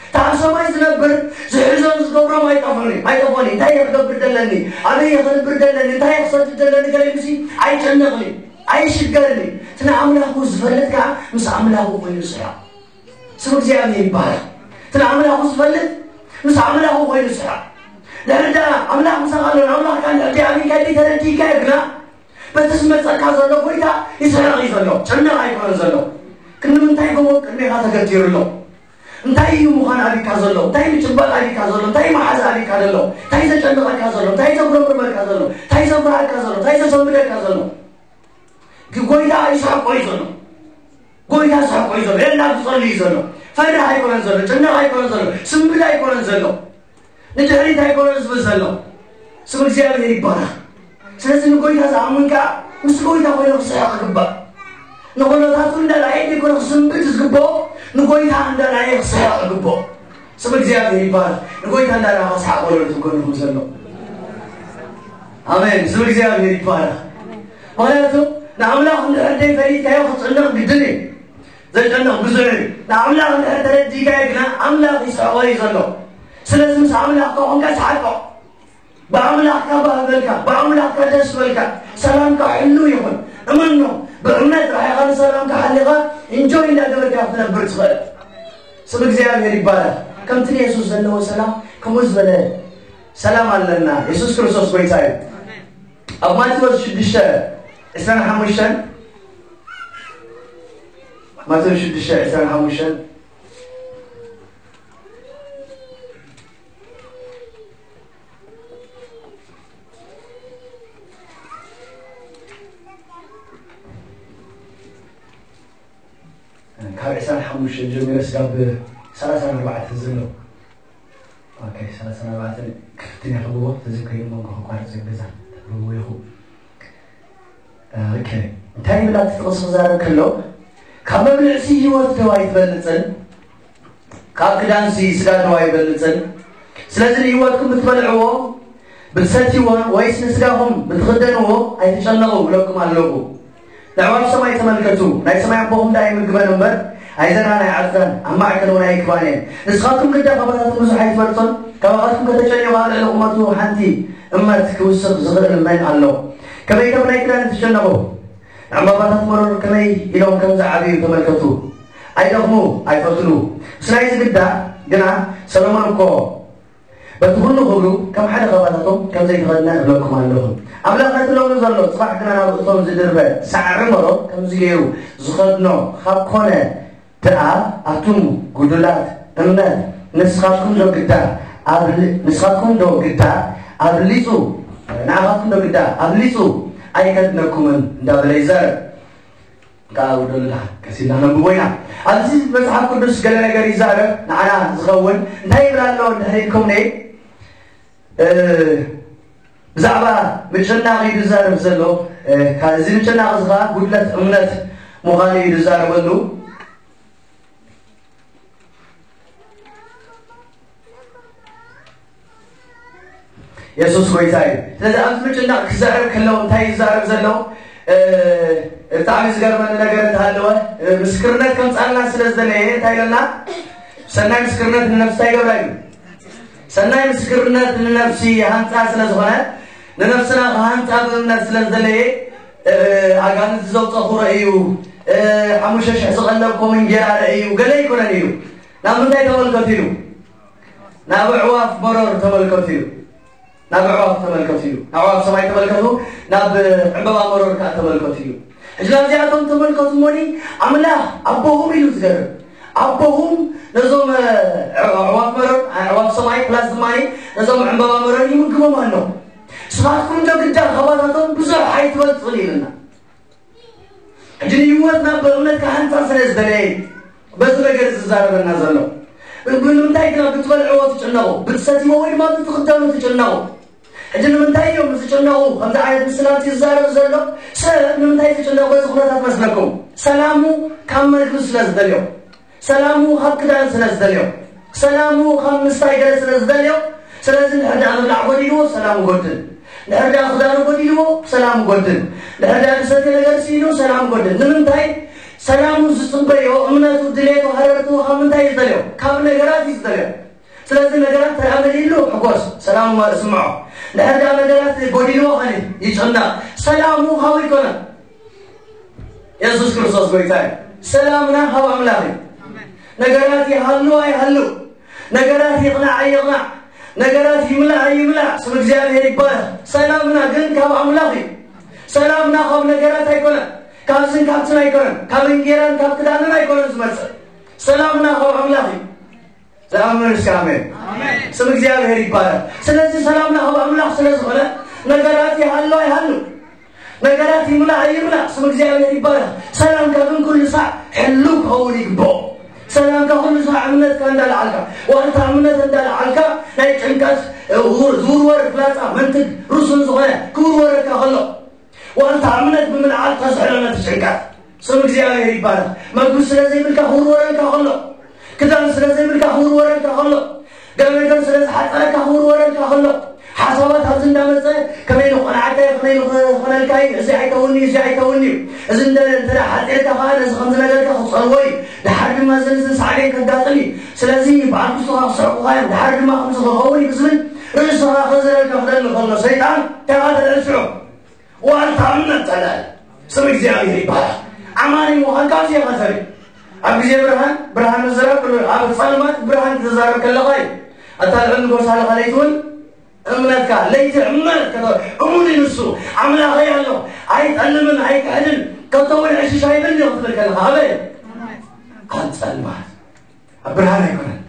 እታ ኣብ ሰማይ ዝነብር ዝሕዞን ዝገብሮም ኣይጠፍኦን እዩ። እንታይ እየ ክገብር ደለኒ? ኣበይ እየ ክንብር ደለኒ? እንታይ እየ ክሰድድ ደለኒ? ገለ ግዜ ኣይጨነቕን እዩ። ኣይሽገርን እዩ። እቲ ንኣምላኹ ዝፈልጥ ከዓ ምስ ኣምላኹ ኮይኑ ይስሕቕ። ስም እግዚኣብሔር ይባረክ። እቲ ንኣምላኹ ዝፈልጥ ምስ ኣምላኹ ኮይኑ ይስሕቕ። ድሕሪ ደኣ ኣምላኽ ምሳኻ ኣሎ ንኣምላኽካ እንድሕር ደኣ ኣሚንካ ደይ ተረዲእካዮ ግና በቲ ዝመፀካ ዘሎ ጎይታ ይስሕቕ እዩ ዘሎ። ጨነቕ ኣይኮነን ዘሎ። ክንዲ ምንታይ ጎቦ ቅድሜኻ ተገቲሩ ኣሎ? እንታይ እዩ ምዃን ኣቢካ ዘሎ? እንታይ ምጭባጥ ኣቢካ ዘሎ? እንታይ መሓዛ ኣቢካ ዘሎ? እንታይ ዘጨንቐካ ዘሎ? እንታይ ዘጉረምርመካ ዘሎ? እንታይ ዘፍርሃካ ዘሎ? እንታይ ዘሰንብደካ ዘሎ? ግን ጎይታ ይስሕቆ እዩ ዘሎ። ጎይታ ይስሕቆ እዩ ዘሎ። የላ ዝጸሊ እዩ ዘሎ። ፈርህ ኣይኮነን ዘሎ። ጭነቕ ኣይኮነን ዘሎ። ስንብድ ኣይኮነን ዘሎ። ንድሕሪት ኣይኮነን ዝብል ዘሎ። ስም እግዚኣብሔር ይባረኽ። ስለዚ ንጎይታ ዝኣምን ከኣ ምስ ጎይታ ኮይኑ ክስሕቕ ይግባእ። ንኹነታቱ እንዳረኣየ ዘይኮነ ክስንብድ ዝግብኦ ንጎይታ እንዳረኣየ ክስሕቕ ይግብኦ። ስም እግዚኣብሔር ይባረኽ። ንጎይታ እንዳረኣኻ ስሓቕ በሎ እቲ ጎንኹም ዘሎ። ኣሜን። ስም እግዚኣብሔር ይባረኽ። ምኽንያቱ ንኣምላኽ እንድሕር ዘይፈሊጥካዮ ክትጭነቕ ግድን እዩ። ዘጨንቕ ብዙሕ እዩ። ንኣምላኽ እንድሕር ተረዲእካዮ ግና ኣምላኽ ይስሕቖ እዩ ዘሎ። ስለዚ ምስ ኣምላኽካ ኮንካ ስሓቆ። ብኣምላኽካ ባህ በልካ፣ ብኣምላኽካ ደስ በልካ፣ ሰላምካ ሕልው ይኹን። እመኖ፣ ብእምነት ጥራሕ ኢኻ ንሰላምካ ሓሊኻ ኢንጆይ እንዳገበርካ ክትነብር ትኽእል። ስም እግዚኣብሔር ይባረኽ። ከምቲ ንየሱስ ዘለዎ ሰላም ከምኡ ዝበለ ሰላም ኣለና። የሱስ ክርስቶስ ጎይታ እዩ። ኣብ ማቴዎስ ሽዱሽተ ዕስራን ሓሙሽተን፣ ማቴዎስ ሽዱሽተ ዕስራን ሓሙሽተን፣ ካብ ዕስራን ሓሙሽተን ጀሚረ ስጋብ ሰላሳን ኣርባዕተን ዘሎ። ኦኬ፣ ሰላሳን ኣርባዕተን ክፍትን የኽብዎ፣ ተዝብ ከይኑ መንጎ ከቋርጽ ገዛ ተኽብዎ ኢኹ። ኦኬ፣ እንታይ ይብል ኣብቲ ጥቕሲ ክዛረብ ከሎ? ካብ መብልዕሲ ህይወት ዶ ኣይትበልጽን? ካብ ክዳንሲ ስጋ ዶ ኣይበልጽን? ስለዚ ንህይወትኩም ብትበልዕዎ፣ ብትሰትይዎ፣ ወይስ ንስጋኹም ብትኽደንዎ ኣይትጨነቑ እብለኩም ኣለኹ። ንኣዕዋፍ ሰማይ ተመልከቱ፣ ናይ ሰማይ ኣቦኹም ደኣ ይምግበን እምበር፣ ኣይዘርኣን ኣይዓጽዳን፣ ኣብ ማዕከን እውን ኣይክባን እየን። ንስኻትኩም ግዳ ካባታቶም ብዙሕ ኣይትበልጹን? ካባኻትኩም ከተጨኒቑ ኣብ ልዕሊ ቁመቱ ሓንቲ እመት ክውስኽ ዝኽእል መን ኣሎ? ከመይ ከም ናይ ክዳን ትጨነቑ? ንዕምባባታት መሮር ከመይ ኢሎም ከም ዝዓብዩ ተመልከቱ። ኣይደኽሙ፣ ኣይፈትሉ። ምስ ናይዚ ግዳ ግና ሰሎሞን እኮ በቲ ኩሉ ክብሩ ከም ሓደ ካባታቶም ከም ዘይተኸድነ እብለኩም ኣለኹ። ኣምላኽ ነቲ ሎሚ ዘሎ፣ ጽባሕ ግና ናብ እቶም ዝድርበ ሳዕሪ መሮር ከምዚ ገይሩ ዝኸድኖ ካብ ኮነ ደኣ፣ ኣቱም ጉዱላት እምነት፣ ንስኻትኩም ዶ ግዳ ኣብ-፣ ንስኻትኩም ዶ ግዳ ኣብሊጹ፣ ንኣኻትኩም ዶ ግዳ ኣብሊጹ ኣይከድነኩምን እንዳበለ ይዛረብ። ካብ ወደሉና ቀሲልና ነንብቦ ኢና። ኣብዚ መጽሓፍ ቅዱስ ገለ ነገር ይዛረብ፣ ንዓና ዝኸውን እንታይ ይብል ኣሎ እንድሕር ኢልኩምኒ፣ እ፣ ብዛዕባ ምጭናቕ እዩ ዝዛረብ ዘሎ። እ፣ ካብ እዚ ምጭናቕ እዚ ኸዓ ጉድለት እምነት ምዃኑ እዩ ዝዛረበሉ። የሱስ ጎይታ እዩ። ስለዚ ኣብዚ ምጭናቕ ክዛረብ ከለዉ እንታይ ይዛረብ ዘሎ? እ፣ ብጣዕሚ ዝገርመኒ ነገር እንተሃለወ፣ እ፣ ምስክርነት ከምጻልና ስለ ዝደለየ እንታይ ኢለና? ሰናይ ምስክርነት ንነፍስታ ይገብራ እዩ። ሰናይ ምስክርነት ንነፍሲ ይሃንጻ ስለ ዝኾነ፣ ንነፍስና ክሃንጻ ብእምነት ስለ ዝደለየ፣ እ፣ ኣጋንንቲ ዘውጸኹ ረእዩ፣ እ፣ ሓሙሽተ ሽሕ ዝቐለብኩም እንጌራ ረእዩ፣ ገለ ኣይኮነን ኢሉ። ናብ ምንታይ ተመልከቱ ኢሉ? ናብ ኣዕዋፍ መሮር ተመልከቱ ኢሉ። ናብ ኣዕዋፍ ተመልከቱ ኢሉ። ኣዕዋፍ ሰማይ ተመልከቱ፣ ናብ ዕምባባ መሮር ከኣ ተመልከቱ ኢሉ። ሕጂ ናብዚኣቶም ተመልከቱ እሞኒ፣ ኣምላኽ ኣቦኹም ኢሉ ዝገርም። ኣቦኹም ነዞም፣ እ፣ ኣዕዋፍ መሮር፣ ኣዕዋፍ ሰማይ ፕላስ ድማ ነዞም ዕምባባ መሮር ይምግቦም ኣሎ። ንስኻትኩም ዶ ግዳ ካባታቶም ብዙሕ ኣይትበልጹን ኢልና። ሕጂ ንህይወትና ብእምነት ክሃንጻ ስለ ዝደለየ በዚ ነገር ዝዛረበና ዘሎ። ንምንታይ ግና ብትበልዕዎ ትጭነቑ፣ ብትሰትይዎ ወይ ድማ ብትኽደኑ ትጭነቑ? ሕጂ ንምንታይ እዮም ዝጭነቑ? ከምዚ ዓይነት ምስላቲ ዝዛረብ ዘሎ ሰብ ንምንታይ ዝጭነቕ በዚ ኩነታት መስለኩም? ሰላሙ ካብ መግቢ ስለ ዝደልዮ፣ ሰላሙ ካብ ክዳን ስለ ዝደልዮ፣ ሰላሙ ካብ ምስታይ ገለ ስለ ዝደልዮ፣ ስለዚ እንድሕር ደኣ ምብላዕ ጎዲልዎ፣ ሰላሙ ጎድል። እንድሕር ደኣ ክዳኑ ጎዲልዎ፣ ሰላሙ ጎድል። እንድሕር ደኣ ዝሰትዮ ነገር ስኢኑ፣ ሰላሙ ጎድል። ንምንታይ? ሰላሙ ዝጽበዮ፣ እምነቱ፣ ድሌቱ፣ ሃረርቱ ካብ ምንታይ እዩ ዝደልዮ? ካብ ነገራት እዩ ዝደልዮ። ስለዚ ነገራት ተዳመሊሉ ሕጎስ፣ ሰላም ስምዖ። ድሕር ዳ ነገራት ጎዲልዎ ኸነ ይጨነቕ። ሰላሙ ሃው ይኮነ። የሱስ ክርስቶስ ጎይታ እዩ። ሰላምና ሃው ኣምላኽ እዩ። ነገራት ይሃሉ ኣይሃሉ፣ ነገራት ይቕናዕ ኣይቕናዕ፣ ነገራት ይምላእ ኣይምላእ፣ ስም እግዚኣብሔር ይባረኽ። ሰላምና ግን ካብ ኣምላኽ እዩ። ሰላምና ካብ ነገራት ኣይኮነን፣ ካብዝን ካብትን ኣይኮነን፣ ካብ እንጌራን ካብ ክዳንን ኣይኮነን ዝመጽእ። ሰላምና ካብ ኣምላኽ እዩ። ዝኣምን እስኪ ኣሜን። ኣሜን። ስም እግዚኣብሔር ይባረክ። ስለዚ ሰላምና ካብ ኣምላኽ ስለ ዝኾነ ነገራት ይሃሉ ኣይሃሉ፣ ነገራት ይምላእ ኣይምላእ፣ ስም እግዚኣብሔር ይባረክ። ሰላምካ ግን ኩሉ ሳዕ ሕሉው ክኸውን ይግብኦ። ሰላምካ ኩሉ ሳዕ እምነትካ እንዳለዓልካ፣ ዋልታ እምነት እንዳለዓልካ፣ ናይ ጭንቀት፣ እ፣ ዝውርወር ፍላጻ መንትግ ርሱን ዝኾነ ክውርወረካ ከሎ፣ ዋልታ እምነት ብምልዓል ተዝሕሎ ነቲ ጭንቀት። ስም እግዚኣብሔር ይባረክ። መግቢ ስለ ዘይብልካ ክውርወረልካ ከሎ፣ ክዳን ስለ ዘይብልካ ክውርወረልካ ከሎ፣ ገለ ነገር ስለ ዝሓፀረካ ክውርወረልካ ከሎ፣ ሓሳባት ኣብዚ እንዳመፀ ከመይ ንቆልዓካ እዩ፣ ከመይ ንኾነልካ እዩ፣ እዚ ኣይከውን እዩ፣ እዚ ኣይከውን እዩ፣ እዚ እንደ-፣ እንተ ደኣ ሓፂርካ ከዓ ነዚ ከምዚ ነገርካ ክፀልዎ እዩ፣ ደሓር ድማ እዚ፣ እዚ ሳዕቤን ከጋጥም እዩ። ስለዚ በዓል ክስቶኻ ክስሕቁኻ እዮም፣ ደሓር ድማ ከምዚ ክኸውን እዩ ብዝብል ርእስኻ ከዘለልካ ክደሊ ከሎ ሰይጣን እንታይ ኢኻ ተልዕል ሽዑ? ዋልታ እምነት ጸላኢ ስም እግዚኣብሔር ይባረክ። ኣማኒ ምዃንካ ኣብዚ ኢኻ ተርኢ። ኣብ ግዜ ብርሃን፣ ብርሃን ምዝራብ፣ ኣብ ጸልማት ብርሃን ክትዛረብ ከለኻ እዩ። ኣታ ልዕሊ ንጎሳ ለኻ ለይትውን እምነትካ ለይቲ እምነት ከተ እሙን እዩ ንሱ። ኣምላኸይ ኣሎ፣ ኣይጠልምን ኣይክሕድን፣ ከቶ እውን ዕሽሽ ኣይብል ክትብል ከለኻ ኣበይ? ኣብ ጸልማት። ኣብ ብርሃን ኣይኮነን።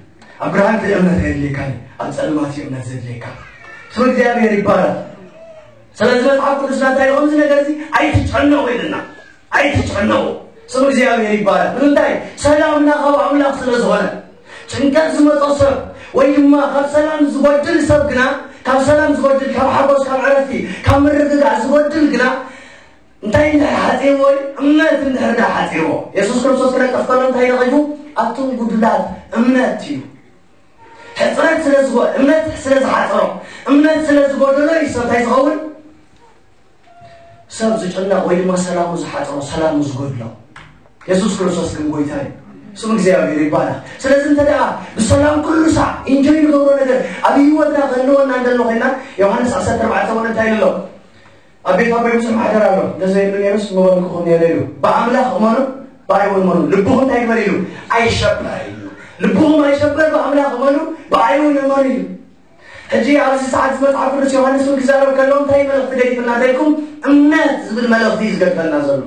ኣብ ብርሃን ከ እምነት ኣየድልየካን እዩ፣ ኣብ ጸልማት እዩ እምነት ዘድልየካ። ስም እግዚኣብሔር ይባረክ። ስለዚ መጽሓፍ ቅዱስና እንታይ ኢሉ? ከምዚ ነገር እዚ ኣይትጨነቑ ኢልና። ኣይትጨነቑ። ስም እግዚኣብሔር ይባረክ። ንምንታይ? ሰላምና ካብ ኣምላኽ ስለ ዝኾነ። ጭንቀት ዝመጾ ሰብ ወይ ድማ ካብ ሰላም ዝጎድል ሰብ ግና፣ ካብ ሰላም ዝጎድል፣ ካብ ሓጎስ፣ ካብ ዕረፍቲ፣ ካብ ምርግጋእ ዝጎድል ግና እንታይ እንድሕር ሓጺርዎ እዩ? እምነት እንድሕር ደኣ ሓጺርዎ። የሱስ ክርስቶስ ክነቅፍ ከሎ እንታይ ነቒፉ? ኣቱም ጉዱላት እምነት እዩ። ሕጽረት ስለ ዝጎ እምነት ስለ ዝሓጽሮ፣ እምነት ስለ ዝጎደሎ እዩ ሰብ እንታይ ዝኸውን? ሰብ ዝጭነቕ ወይ ድማ ሰላሙ ዝሓጽሮ፣ ሰላሙ ዝጎድሎ። የሱስ ክርስቶስ ግን ጎይታ እዩ። ስም እግዚኣብሔር ይባረክ። ስለዚ እንተ ደኣ ብሰላም ኩሉ ሳዕ ኢንጆይ ንገብሮ ነገር ኣብ ህይወትና ክህልወና እንደሎ ኮይና፣ ዮሃንስ ዓሰርተ ኣርባዕተ እውን እንታይ ኢሉ ኣሎ? ኣብ ቤት ኣቦይ ብዙሕ ማሕደር ኣሎ፣ እንተዘይብሉ ነይሩስ ምበልኩኹም ነይረ ኢሉ። ብኣምላኽ እመኑ፣ ብኣይ እውን እመኑ። ልብኹም እንታይ ግበር ኢሉ? ኣይሸበር ኢሉ። ልብኹም ኣይሸበር፣ ብኣምላኽ እመኑ፣ ብኣይ እውን እመኑ ኢሉ። ሕጂ ኣብዚ ሰዓት እዚ መጽሓፍ ቅዱስ ዮሃንስ እውን ክዛረብ ከሎ እንታይ መልእኽቲ ገዲፍና ተልኩም? እምነት ዝብል መልእኽቲ እዩ ዝገድፈልና ዘሎ።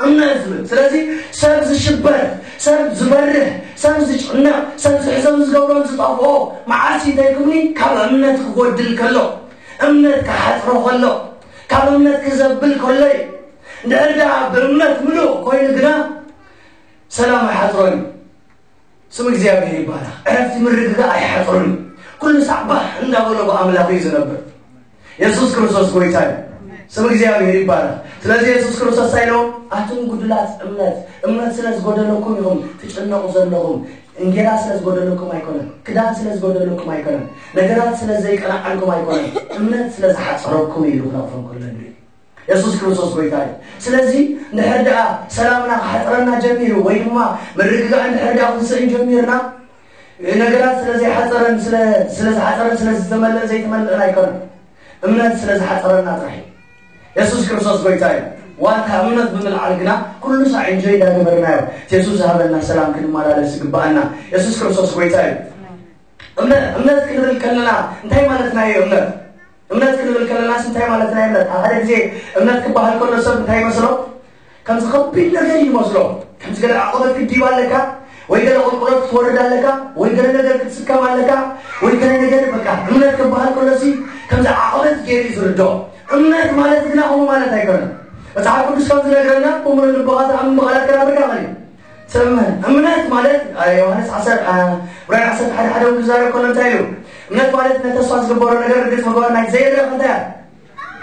እምነት ዝብል። ስለዚ ሰብ ዝሽበር፣ ሰብ ዝፈርህ፣ ሰብ ዝጭነቕ፣ ሰብ ዝሕዘን ዝገብሮን ዝጠፍኦ መዓስ እዩ ተልኩምኒ? ካብ እምነት ክጎድል ከሎ፣ እምነት ክሓጽሮ ከሎ፣ ካብ እምነት ክዘብል ከሎ እዩ። እንድሕር ደኣ ብእምነት ምሉእ ኮይኑ ግና ሰላም ኣይሓጽሮን እዩ። ስም እግዚኣብሔር ይባረክ። ዕረፍቲ ምርግጋእ ኣይሓጽሮን እዩ። ኩሉ ሳዕ ባህ እንዳበሎ ብኣምላኽ እዩ ዝነብር። የሱስ ክርስቶስ ጎይታ እዩ። ስም እግዚኣብሔር ይባረክ። ስለዚ የሱስ ክርስቶስ እንታይ ኢሎም? ኣቱም ጉዱላት እምነት፣ እምነት ስለ ዝጎደለኩም ኢኹም ትጭነቑ ዘለኹም። እንጌራ ስለ ዝጎደለኩም ኣይኮነን፣ ክዳን ስለ ዝጎደለኩም ኣይኮነን፣ ነገራት ስለ ዘይቀናዓልኩም ኣይኮነን፣ እምነት ስለ ዝሓጸረኩም ኢሉ ክነቕፎም ከሎ ንርኢ። የሱስ ክርስቶስ ጎይታ እዩ። ስለዚ እንድሕር ደኣ ሰላምና ክሓጽረና ጀሚሩ ወይ ድማ ምርግጋእ እንድሕር ደኣ ክንስእን ጀሚርና፣ ነገራት ስለ ዘይሓጸረን ስለ ስለ ዝሓጸረን ስለ ዝተመልአን ዘይተመልአን ኣይኮነን። እምነት ስለ ዝሓጸረና ጥራሕ እዩ። የሱስ ክርስቶስ ጎይታ እዩ። ዋታ እምነት ብምልዓል ግና ኩሉ ሳዕ እንጆይ እንዳገበርናዮ እቲ የሱስ ዝሃበና ሰላም ክንመላለስ ይግብኣና። የሱስ ክርስቶስ ጎይታ እዩ። እምነት እምነት ክንብል ከለና እንታይ ማለትና እዩ? እምነት እምነት ክንብል ከለናስ እንታይ ማለትና እዩ? እምነት ኣብ ሓደ ግዜ እምነት ክበሃል ከሎ ሰብ እንታይ ይመስሎ? ከምዚ ከቢድ ነገር እዩ ይመስሎ። ከምዚ ገለ ዓቐበት ክድይብ ኣለካ ወይ ገለ ቁልቁለት ክትወርድ ኣለካ ወይ ገለ ነገር ክትስከም ኣለካ ወይ ገለ ነገር። በቃ እምነት ክበሃል ከሎሲ ከምዚ ዓቐበት ገይሩ እዩ ዝርድኦ። እምነት ማለት ግና ከምኡ ማለት ኣይኮነን። መጽሓፍ ቅዱስ ከም ዝነግረና ብምሉእ ልብኻ ትኣምን ብቓላት ክነብር ከመን እዩ? ትእመን። እምነት ማለት ዮሃንስ ዓሰርተ ዕብራውያን ዓሰርተ ሓደ ሓደ እውን ክዛረብ ከሎ እንታይ ኢሉ? እምነት ማለት ነተስፋ ዝግበሮ ነገር ርግጽ ምግባር ናይ ዘይረኣ እንታይ እያ?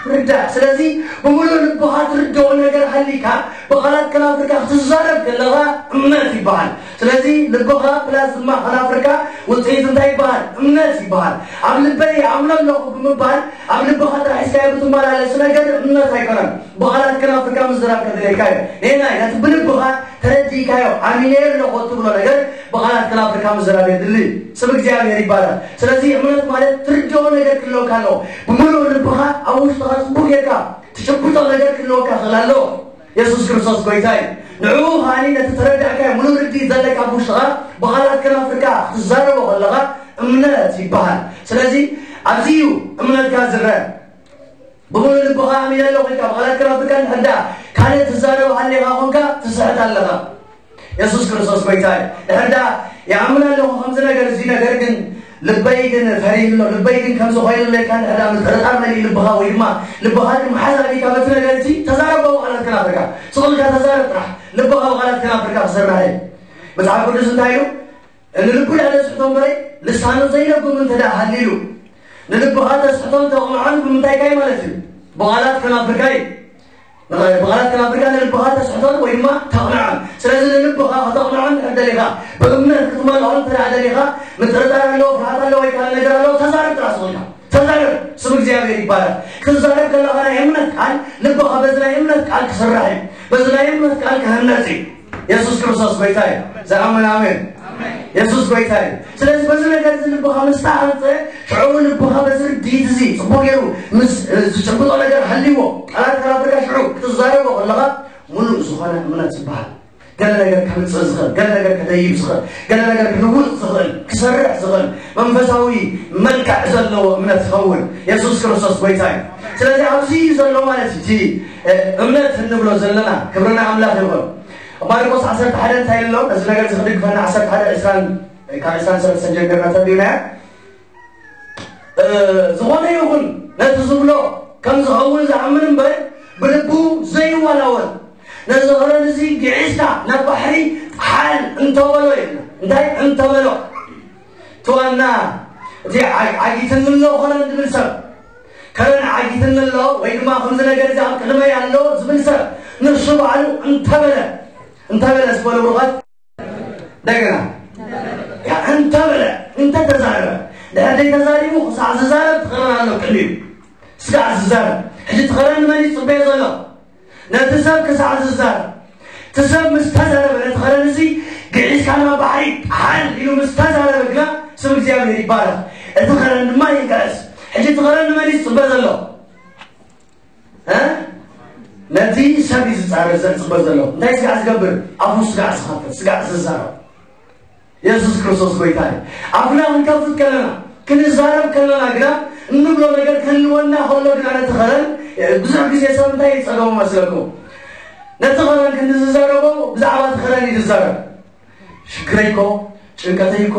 ምርዳእ። ስለዚ ብምሉእ ልብኻ ትርድኦ ነገር ሃሊካ ብቓላት ከናፍርካ ክትዛረብ ከለኻ እምነት ይበሃል። ስለዚ ልብኻ ፕላስ ድማ ከናፍርካ ውፅኢት እንታይ ይበሃል? እምነት ይበሃል። ኣብ ልበይ ይኣምኖ ኣለኹ ብምባል ኣብ ልብኻ ጥራሕ ሒዝካዮ ብትመላለስ ነገር እምነት ኣይኮነን። ብቓላት ከናፍርካ ምዝራብ ከድልየካ እዩ። ነየናይ? ነቲ ብልብኻ ተረዲእካዮ ኣሚነዮ ኣለኹ እትብሎ ነገር ብቓላት ከናፍርካ ምዝራብ የድሊ። ስም እግዚኣብሔር ይባረክ። ስለዚ እምነት ማለት ትርድኦ ነገር ክህልወካ ኣለዎ። ብምሉእ ልብኻ ኣብ ውሽጥኻ ጽቡቅ ጌርካ ትጭብጦ ነገር ክህልወካ ክእል ኣለዎ። የሱስ ክርስቶስ ጎይታ እዩ። ንዕኡ ከዓኒ ነቲ ተረዳእካዮ ምሉእ ርድኢት ዘለካ ኣብ ውሽጥኻ ብቓላት ከናፍርካ ክትዛረቦ ከለኻ እምነት ይበሃል። ስለዚ ኣብዚ እዩ እምነትካ ዝረአ። ብምሉእ ልብኻ ኣሚነ ኣለኹ ኢልካ ብቓላት ከናፍርካ እንድሕር ደኣ ካልእ ትዛረብ ሃሊኻ ኾንካ ትስሕት ኣለኻ። የሱስ ክርስቶስ ጎይታ እዩ። ድሕር ደኣ ይኣምን ኣለኹ ከምዚ ነገር እዚ፣ ነገር ግን ልበይ ግን ፈሪሁ ኣሎ፣ ልበይ ግን ከምዚ ኮይኑ ኣሎ ኢልካ እንድሕር ደኣ ምጥርጣር መሊኡ ልብኻ ወይ ድማ ልብኻ ግን ምሓዝ ኣቢካ በቲ ነገር እቲ ተዛረብ ብቓላት ከናፍርካ። ስቕ ኢልካ ተዛረብ ጥራሕ። ልብኻ ብቓላት ከናፍርካ ክስራሕ እዩ። መጽሓፍ ቅዱስ እንታይ ኢሉ? ንልቡ ደኣ ዘስሕቶ እምበረይ ልሳኑ ዘይለጉም እንተ ደኣ ሃሊሉ፣ ንልብኻ ተስሕቶን ተቕንዖን ብምንታይ ካይ ማለት እዩ? ብቓላት ከናፍርካ እዩ። ብቓላት ከናፍርካ ንልብኻ ተስሕቶን ወይ ድማ ተቕንዖን። ስለዚ ንልብኻ ከተቕንዖን እንድሕር ደሊኻ፣ ብእምነት ክትመልኦን እንተ ደኣ ደሊኻ፣ ምጥርጣር ኣለዎ፣ ፍርሃት ኣለዎ ወይ ካልእ ነገር ኣለዎ፣ ተዛረብ ጥራሕ ስቕ ኢልካ። ተዛረብ። ስም እግዚኣብሔር ይባረክ። ክትዛረብ ከለኻ ናይ እምነት ቃል ልብኻ በዚ ናይ እምነት ቃል ክስራሕ እዩ። በዚ ናይ እምነት ቃል ክህነጽ እዩ። የሱስ ክርስቶስ ጎይታ እዩ። ዝኣምን ኣሜን። የሱስ ጎይታ እዩ። ስለዚ በዚ ነገር እዚ ልብኻ ምስ ተሃንጸ፣ ሽዑ ልብኻ በዚ ርድኢት እዚ ጽቡቕ ገይሩ ምስ ዝጭብጦ ነገር ሃልይዎ፣ ቃላት ከናፍርካ ሽዑ ክትዛረቦ ከለኻ፣ ምሉእ ዝኾነ እምነት ዝበሃል። ገለ ነገር ከምፅእ ዝኽእል፣ ገለ ነገር ከደይብ ዝኽእል፣ ገለ ነገር ክልውጥ ዝኽእል፣ ክሰርሕ ዝኽእል መንፈሳዊ መልክዕ ዘለዎ እምነት ዝኸውን የሱስ ክርስቶስ ጎይታ እዩ። ስለዚ ኣብዚ እዩ ዘሎ ማለት እዩ እቲ እምነት እንብሎ ዘለና። ክብርና ኣምላኽ ይኹን። ማርቆስ ዓሰርተ ሓደ እንታይ ኣሎ? እዚ ነገር እዚ ክድግፈና ዓሰርተ ሓደ ዕስራን ካብ ዕስራን ሰለስተን ጀሚርና ተንቢብናዮ። ዝኾነ ይኹን ነቲ ዝብሎ ከም ዝኸውን ዝኣምን እምበር ብልቡ ዘይዋላወል፣ ነዚ ኸረን እዚ ግዒዝካ ናብ ባሕሪ ጣል እንተበሎ ይብልና። እንታይ እንተበሎ? እቲ ዓጊትኒ ኣሎ ኸረን ዝብል ሰብ፣ ከረን ዓጊትኒ ኣሎ ወይ ድማ ከምዚ ነገር እዚ ኣብ ቅድመይ ኣሎ ዝብል ሰብ ንሱ ባዕሉ እንተበለ፣ እንተበለ ዝበሉ ብሩኻት እንደገና እንተበለ፣ እንተተዛረበ፣ ድሕር ዘይተዛሪቡ ክሳዕ ዝዛረብ ትኸረን ኣሎ ቅድሚኡ። ስጋዕ ዝዛረብ ሕጂ ትኸረን ንመን ይፅበዮ ዘሎ? ነቲ ሰብ ክሳዕ ዝዛረብ። እቲ ሰብ ምስ ተዛረበ ነቲ ኸረን እዚ ግዒዝካ ናብ ባሕሪ ጣል ኢሉ ምስ ተዛረበ ግና ስም እግዚኣብሔር ይባረኽ። እቲ ኸረን ድማ ይንቀስ። ሕጂ እቲ ኸረን ንመን እዩ ዝፅበ ዘሎ? ነቲ ሰብ እዩ ዝፃረ ዘፅበ ዘሎ። እንታይ ስጋዕ ዝገብር? ኣፉ ስጋዕ ዝኸፍት፣ ስጋዕ ዝዛረብ። የሱስ ክርስቶስ ጎይታ እዩ። ኣፍና ክንከፍት ከለና፣ ክንዛረብ ከለና ግና እንብሎ ነገር ክህልወና ከሎ ግና ነቲ ኸረን ብዙሕ ግዜ ሰብ እንታይ ይፀገሙ መስለኩም? ነቲ ኸረን ክንዝዛረቦ ብዛዕባ እቲ ኸረን እዩ ዝዛረብ። ሽግረይ እኮ፣ ጭንቀተይ እኮ፣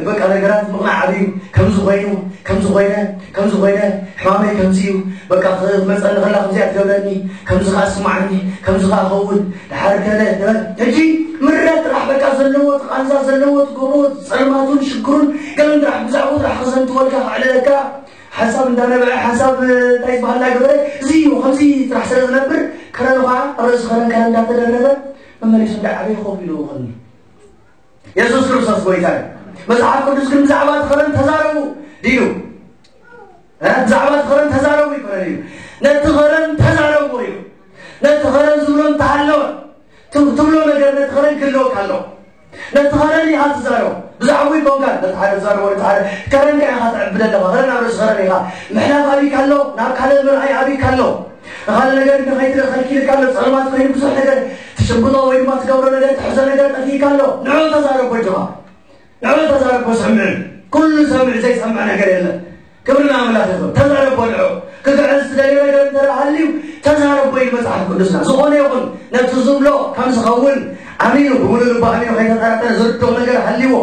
በቃ ነገራት ምቕናዕ ኣብዩ፣ ከምዚ ኮይኑ፣ ከምዚ ኮይነ፣ ከምዚ ኮይነ፣ ሕማመይ ከምዚ እዩ፣ በቃ ክመፀኒ ከላ ከምዚኣ ትገብረኒ፣ ከምዚ ከዓ ስማዕኒ፣ ከምዚ ከዓ ኸውን፣ ድሓር ገለ ትበል። ሕጂ ምረት ጥራሕ በቃ ዘለዎ፣ እቲ ቃንዛ ዘለዎ፣ እቲ ጎቦ፣ ጸልማቱን ሽግሩን ገለን ጥራሕ ብዛዕባኡ ጥራሕ ክዘንትወልካ፣ ከዕለለካ፣ ሓንሳብ እንዳነበዐ፣ ሓንሳብ እንታይ ዝበሃል እንዳገበረ፣ እዚ እዩ፣ ከምዚ ጥራሕ ስለ ዝነብር፣ ከረን ኸዓ ኣብ ርእሲ ከረን ከረን እንዳተደረበ፣ መመሊሱ እንዳዓበየ ኮፍ ኢሉ ይኸኒ። የሱስ ክርስቶስ ጎይታ እዩ። መጽሓፍ ቅዱስ ግን ብዛዕባ እቲ ኸረን ተዛረቡ ድዩ? ብዛዕባ እቲ ኸረን ተዛረቡ ይኮነ ድዩ? ነቲ ኸረን ተዛረቡ እዩ። ነቲ ኸረን ዝብሎ እንተሃለወ፣ ትብሎ ነገር ነቲ ኸረን ክህልወካ ኣለዎ። ነቲ ኸረን ኢኻ ትዛረቡ። ብዛዕባኡ ይኮንካ ነቲ ሓደ ትዛረቦ፣ ነቲ ሓደ ከረንካ ኢኻ ተዕብደ ኣለኻ። ኸረን ኣብ ርእሲ ኸረን ኢኻ። ምሕላፍ ኣብይካ ኣሎ፣ ናብ ካልእ ምርኣይ ኣብይካ ኣሎ። ንኻልእ ነገር ንኸይትርኢ ከልኪልካ ኣሎ። ጸልማት ኮይኑ ብዙሕ ነገር ትጭብጦ ወይ ድማ ትገብሮ ነገር፣ ትሕዞ ነገር ጠፊእካ ኣሎ። ንዑ ተዛረቦ ኣጆኻ። ንዑ ተዛረቦ፣ ሰምዕ። ኩሉ ሰምዕ፣ ዘይሰምዕ ነገር የለን። ክብሪ ንኣምላኽ ይኹን። ተዛረቦ ንዑ። ክግዕዝ ዝደልዮ ነገር እንተ ደኣ ሃልዩ፣ ተዛረቦ ኢሉ መጽሓፍ ቅዱስና። ዝኾነ ይኹን ነቲ ዝብሎ ከም ዝኸውን ኣሚኑ፣ ብምሉእ ልቡ ኣሚኑ ከይተጠራጠረ ዝርድኦ ነገር ሃልይዎ።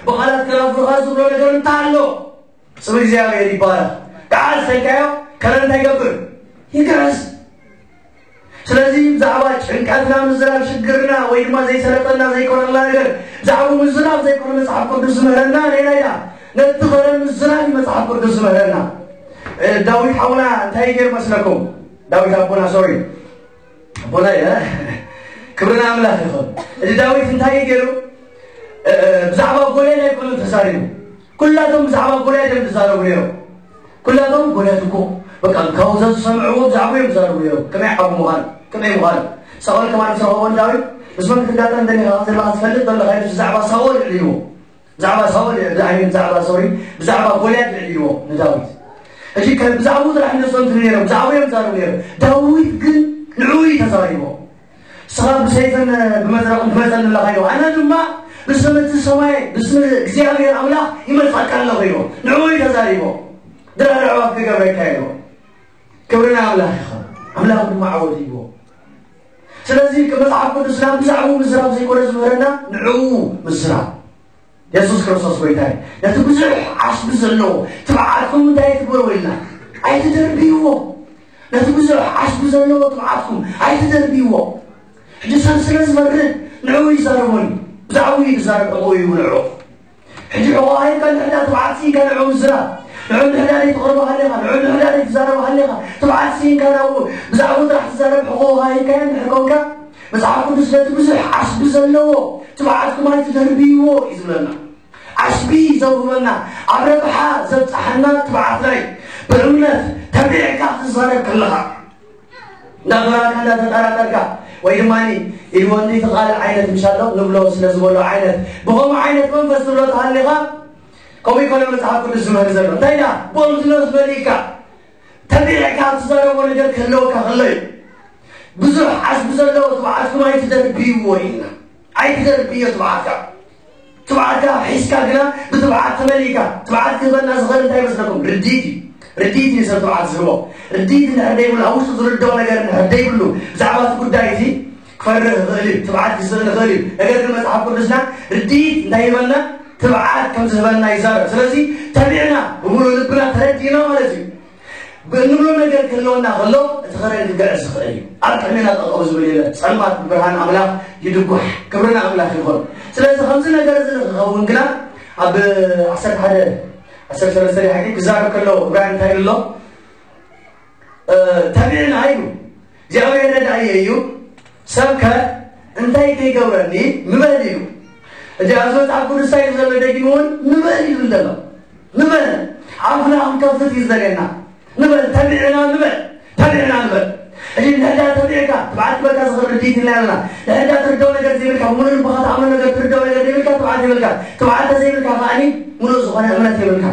ብቓላት ከናፍርኻ ዝብሎ ነገር እንተ ኣሎ፣ ስም እግዚኣብሔር ይባረኽ። ግዓዝ ተልካዮ ከረን እንታይ ይገብር? ይግዕዝ። ስለዚ ብዛዕባ ጭንቀትና ምዝራብ፣ ሽግርና ወይ ድማ ዘይሰለጠና ዘይኮነልና ነገር ብዛዕባኡ ምዝራብ ዘይኮነ መጽሓፍ ቅዱስ ዝምህረና ነይና ኢና። ነቲ ኸረን ምዝራብ እዩ መጽሓፍ ቅዱስ ዝምህረና። እ፣ ዳዊት ሓውና እንታይ ገይሩ መስለኩም? ዳዊት ኣቦና፣ ሶሪ፣ ኣቦና እየ። ክብሪ ንኣምላኽ ይኹን። እዚ ዳዊት እንታይ ገይሩ? እ፣ እ፣ ብዛዕባ ጎልያድ ኣይኮነን ተዛሪቡ። ኩላቶም ብዛዕባ ጎልያድ እዮም ዝዛረቡ ነይሮም። ኩላቶም ጎልያድ እኮ በቃ ካብኡ ዝሰምዕዎ ብዛዕባ እዮም ዝዛረቡ ነይሮም። ከመይ ዓቢ ምዃን፣ ከመይ ምዃን። ሳኦል ከማን ዝረኸቦ ንዳዊት፣ ምስ መን ክትጋጠም እንደኒኻ ዘለኻ ትፈልጥ ዘለኻ ኢሉ ብዛዕባ ሳኦል ኣዕሊልዎ። ብዛዕባ ሳኦል፣ ብዛዕባ፣ ብዛዕባ፣ ሶሪ፣ ብዛዕባ ጎልያድ ኣዕሊልዎ ንዳዊት። ሕጂ ከ-፣ ብዛዕባኡ ጥራሕ እዮም ዝዘንቱ ነይሮም፣ ብዛዕባኡ እዮም ዝዛረቡ ነይሮም። ዳዊት ግን ንዕኡ እዩ ተዛሪቦ። ንስኻ ብሰይፍን ብመዝረቕን ትመጸኒ ኣለኻ ኢልዎ። ኣነ ድማ ብስም እቲ ሰማይ፣ ብስም እግዚኣብሔር ኣምላኽ ይመጽኣካ ኣለኹ ኢልዎ። ንዕኡ እዩ ተዛሪቦ። ድራር ኣዕዋፍ ክገብረካ ኢልዎ። ክብሪ ንኣምላኽ ይኹን። ኣምላኽ ድማ ዓወት ይህቦ። ስለዚ መጽሓፍ ቅዱስና ብዛዕባኡ ምዝራብ ዘይኮነ ዝምህረና፣ ንዕኡ ምዝራብ። የሱስ ክርስቶስ ጎይታ እዩ። ነቲ ብዙሕ ዓስቢ ዘለዎ ትብዓትኩም እንታይ ትግበርዎ ኢልና? ኣይትደርብይዎ። ነቲ ብዙሕ ዓስቢ ዘለዎ ትብዓትኩም ኣይትደርብይዎ። ሕጂ ሰብ ስለ ዝፈርድ ንዕኡ ይዛረቦን እዩ። ብዛዕባኡ እዩ ዝዛረብ፣ ሕቖኡ እዩ ንዕኡ። ሕጂ ሕቖ ሃይካ እንድሕዳ ትብዓት ስኢንካ ንዕኡ ምዝራብ። ንዕኡ እንድሕዳ ዘይትቕርቦ ሃሊኻ፣ ንዕኡ እንድሕዳ ዘይትዛረቦ ሃሊኻ፣ ትብዓት ስኢንካ ናብኡ ብዛዕባኡ ጥራሕ ትዛረብ ሕቖ ሃይካዮ እንድሕር ኮንካ፣ መጽሓፍ ቅዱስ ነቲ ብዙሕ ዓስቢ ዘለዎ ትብዓትኩም ኣይትደርብይዎ እዩ ዝብለና። ዓስቢ ዘውህበና፣ ኣብ ረብሓ ዘብጽሓና ትብዓትና እዩ። ብእምነት ተቢዕካ ክትዛረብ ከለኻ፣ እንዳፈራካ እንዳተጠራጠርካ፣ ወይ ድማ ኢልዎ እንዲ ትቓል ዓይነት ምሻሎ ንብሎ ስለ ዝበሎ ዓይነት፣ ብኸምኡ ዓይነት መንፈስ ትብሎ ተሃሊኻ፣ ከምኡ ይኮነ መጽሓፍ ቅዱስ ዝምህር ዘሎ። እንታይ ኢላ? ብእምነት መሊእካ ተቢዕካ ትዛረቦ ነገር ክህልወካ ከሎ እዩ። ብዙሕ ዓስቢ ዘለዎ ትብዓትኩም ኣይትደርብይዎ ኢልና። ኣይትደርብዮ ትብዓትካ። ትብዓትካ ሒዝካ ግና ብትብዓት ተመሊእካ። ትብዓት ክህበና ዝኽእል እንታይ ይመስለኩም? ርድኢት እዩ። ርድኢት እዩ ሰብ ትብዓት ዝህቦ። ርድኢት እንድሕር ደይብሉ፣ ኣብ ውሽጡ ዝርድኦ ነገር እንድሕር ደይብሉ፣ ብዛዕባ እቲ ጉዳይ እቲ ክፈርህ ይኽእል እዩ። ትብዓት ክስእን ይኽእል እዩ። ነገር ግን መጽሓፍ ቅዱስና ርድኢት እንታይ ይህበና? ትብዓት ከም ዝህበና ይዛረብ። ስለዚ ተቢዕና፣ ብምሉእ ልብና ተረዲእና ማለት እዩ። ብእንብሎ ነገር ክህልወና ከሎ፣ እቲ ኸረን ክግዕዝ ዝኽእል እዩ። ኣብ ቅድሜና ጠጠው ዝብል የለን። ጸልማት ብብርሃን ኣምላኽ ይድጓሕ። ክብሪ ንኣምላኽ ይኹን። ስለዚ ከምዚ ነገር እዚ ንክኸውን ግና ኣብ ዓሰርተ ሓደ፣ ዓሰርተ ሰለስተ ሓቂ ክዛረብ ከሎ እብራሂም እንታይ ኢሉ ኣሎ? እ፣ ተቢዕና ኢሉ። እግዚኣብሔር ረዳእየ እዩ። ሰብከ እንታይ ከይገብረኒ ንበል ኢሉ። እዚ ኣብዚ መጽሓፍ ቅዱስ እንታይ እዩ ዘሎ? ደጊሙ እውን ንበል ኢሉ ዘሎ። ንበል። ኣፍና ክንከፍት እዩ ዝደልየና። ንበል፣ ተቢዕና ንበል። ተቢዕና ንበል። እዚ ንሕዳ ተቢዕካ፣ ትብዓት ክበካ ዝኽእል ርድኢት ኢልና ኣለና። ንሕዳ ትርደው ነገር ዘይብልካ፣ ብሙሉእ ልብኻ ትኣምኖ ነገር ትርደው ነገር ዘይብልካ፣ ትብዓት የብልካ። ትብዓት ተዘይብልካ ከኣኒ፣ ሙሉእ ዝኾነ እምነት የብልካ።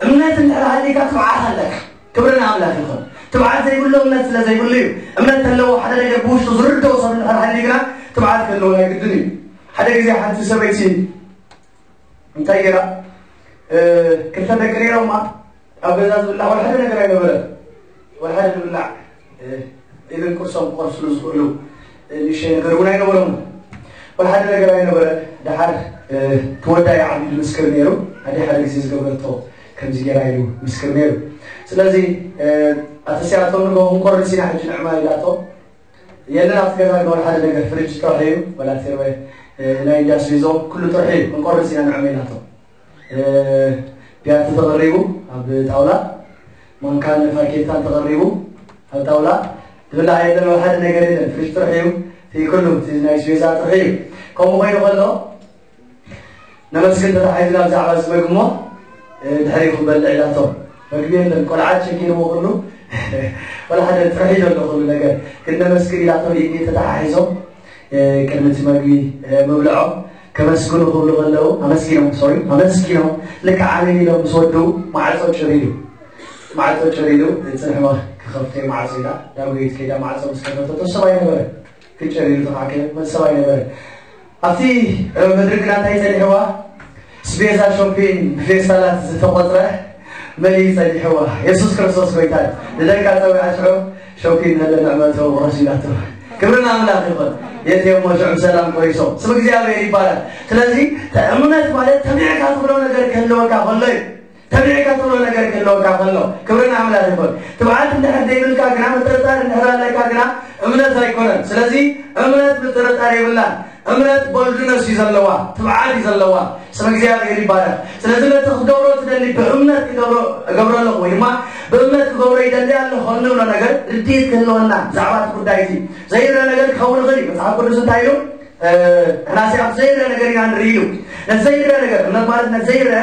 እምነት እንድሕር ሃሊካ፣ ትብዓት ኣለካ። ክብሪ ንኣምላኽ ይኹን። ትብዓት ዘይብሉ እምነት ስለ ዘይብሉ እዩ። እምነት ተለዎ ሓደ ነገር ብውሽጡ ዝርደው ሰብ እንድሕር ሃልዩ ግና፣ ትብዓት ክህልዎ ናይ ግድን እዩ። ሓደ ግዜ ሓንቲ ሰበይቲ እንታይ ገይራ? እ፣ ክልተ ደቂ ነይሮማ። ኣብ ገዛ ዝብላዕ ወላ ሓደ ነገር ኣይነበረ። ወላ ሓደ ዝብላዕ፣ እ፣ ኢቨን ቁርሶም ክቆርስሉ ዝኽእሉ፣ እ፣ ንእሽተይ ነገር እውን ኣይነበሮም። ወላ ሓደ ነገር ኣይነበረ። ደሓር፣ እ፣ እቲ ወዳ እዩ ዓቢዱ ምስክር ነይሩ። ኣደ ሓደ ግዜ ዝገበረቶ ከምዚ ገይራ ኢሉ ምስክር ነይሩ። ስለዚ፣ እ፣ ኣተሲኣቶም ንጎ ክንቆርስ ኢና ሕጂ ንዕማ ኢላቶ። የለን ኣብቲ ገዛ ግን ወላ ሓደ ነገር፣ ፍሪጅ ጥራሕ እዩ፣ ወላ ቴርበ፣ እ፣ ናይ እንዳ ኣስቤዛኦም ኩሉ ጥራሕ እዩ፣ ክንቆርስ ኢና ንዕማ ኢላቶ። እ፣ ቢያቲ ተቐሪቡ ኣብ ጣውላ፣ ማንካን ፋርኬታን ተቐሪቡ ኣብ ጣውላ። ዝብላዕ የለን፣ ወላ ሓደ ነገር የለን፣ ፍሪጅ ጥራሕ እዩ፣ እቲ ኩሉ እቲ ናይ ኣስቤዛ ጥራሕ እዩ። ከምኡ ኮይኑ ከሎ፣ ነመስግን ተታሒዝና ብዛዕባ እዚ መግቢ እሞ፣ እ፣ ድሕሪኡ ክንበልዕ ኢላቶም። መግቢ የለን፣ ቆልዓ ቸኪርዎ ኩሉ፣ ወላ ሓደ ጥራሕ እዩ ዘሎ ኩሉ ነገር። ግን ነመስግን ኢላቶም ኢድኒ ተታሓሒዞም፣ እ፣ ቅድሚ እቲ መግቢ፣ እ፣ ምብልዖም ከመስግኑ ክብሉ ከለዉ፣ ኣመስጊኖም፣ ሶሪ፣ ኣመስጊኖም፣ ልክዕ ኣሜን ኢሎም ምስ ወድኡ፣ ማዕጾ ጭር ኢሉ። ማዕጾ ጭር ኢሉ፣ ጽንሕማ ክኸፍተ ማዕጾ ኢላ፣ ዳግመይቲ ከይዳ ማዕጾ ምስ ከፈተቶ፣ ሰብ ኣይነበረ። ክጭር ኢሉ ተኻከ፣ መሰብ ኣይነበረ። ኣብቲ፣ እ፣ መድረክ ግና እንታይ ጸኒሕዋ? ስቤዛ ሾፒን ብፌስታላት ዝተቖጽረ መሊኡ ጸኒሕዋ። የሱስ ክርስቶስ ጎይታ እዩ። ንደቃ ጸዊዓ ሽዑ ሾፒን ነለ ንዕመቶ ወረሲዳቶ። ክብሪ ንኣምላኽ ይኹን። የትየሞ ሽዑ ብሰላም ቆይሶም። ስም እግዚኣብሔር ይባላል። ስለዚ፣ ተ-፣ እምነት ማለት ተቢዕካ ትብሎ ነገር ክህልወካ ከሎ እዩ። ተቢዕካ ትብሎ ነገር ክህልወካ ከሎ፣ ክብሪ ንኣምላኽ ይኹን። ትብዓት እንድሕር ዘይብልካ ግና፣ ምጥርጣር እንድሕር ኣለካ ግና፣ እምነት ኣይኮነን። ስለዚ እምነት ምጥርጣር የብላን። እምነት ቦልድነስ እዩ ዘለዋ፣ ትብዓት እዩ ዘለዋ። ስም እግዚኣብሔር ይባረክ። ስለዚ ነቲ ክትገብሮ ትደሊ ብእምነት ክገብሮ፣ እገብሮ ኣለኹ ወይ ድማ ብእምነት ክገብሮ ይደሊ ኣለኹ እንብሎ ነገር ርድኢት ክህልወና ብዛዕባ እቲ ጉዳይ እቲ ዘይረአ ነገር ክኸውን ይኽእል እዩ። መጽሓፍ ቅዱስ እንታይ ኢሉ? እ፣ ንሕና ሲ ኣብ ዘይረአ ነገር ኢና ንርኢ ኢሉ። ነቲ ዘይረአ ነገር፣ እምነት ማለት ነቲ ዘይረአ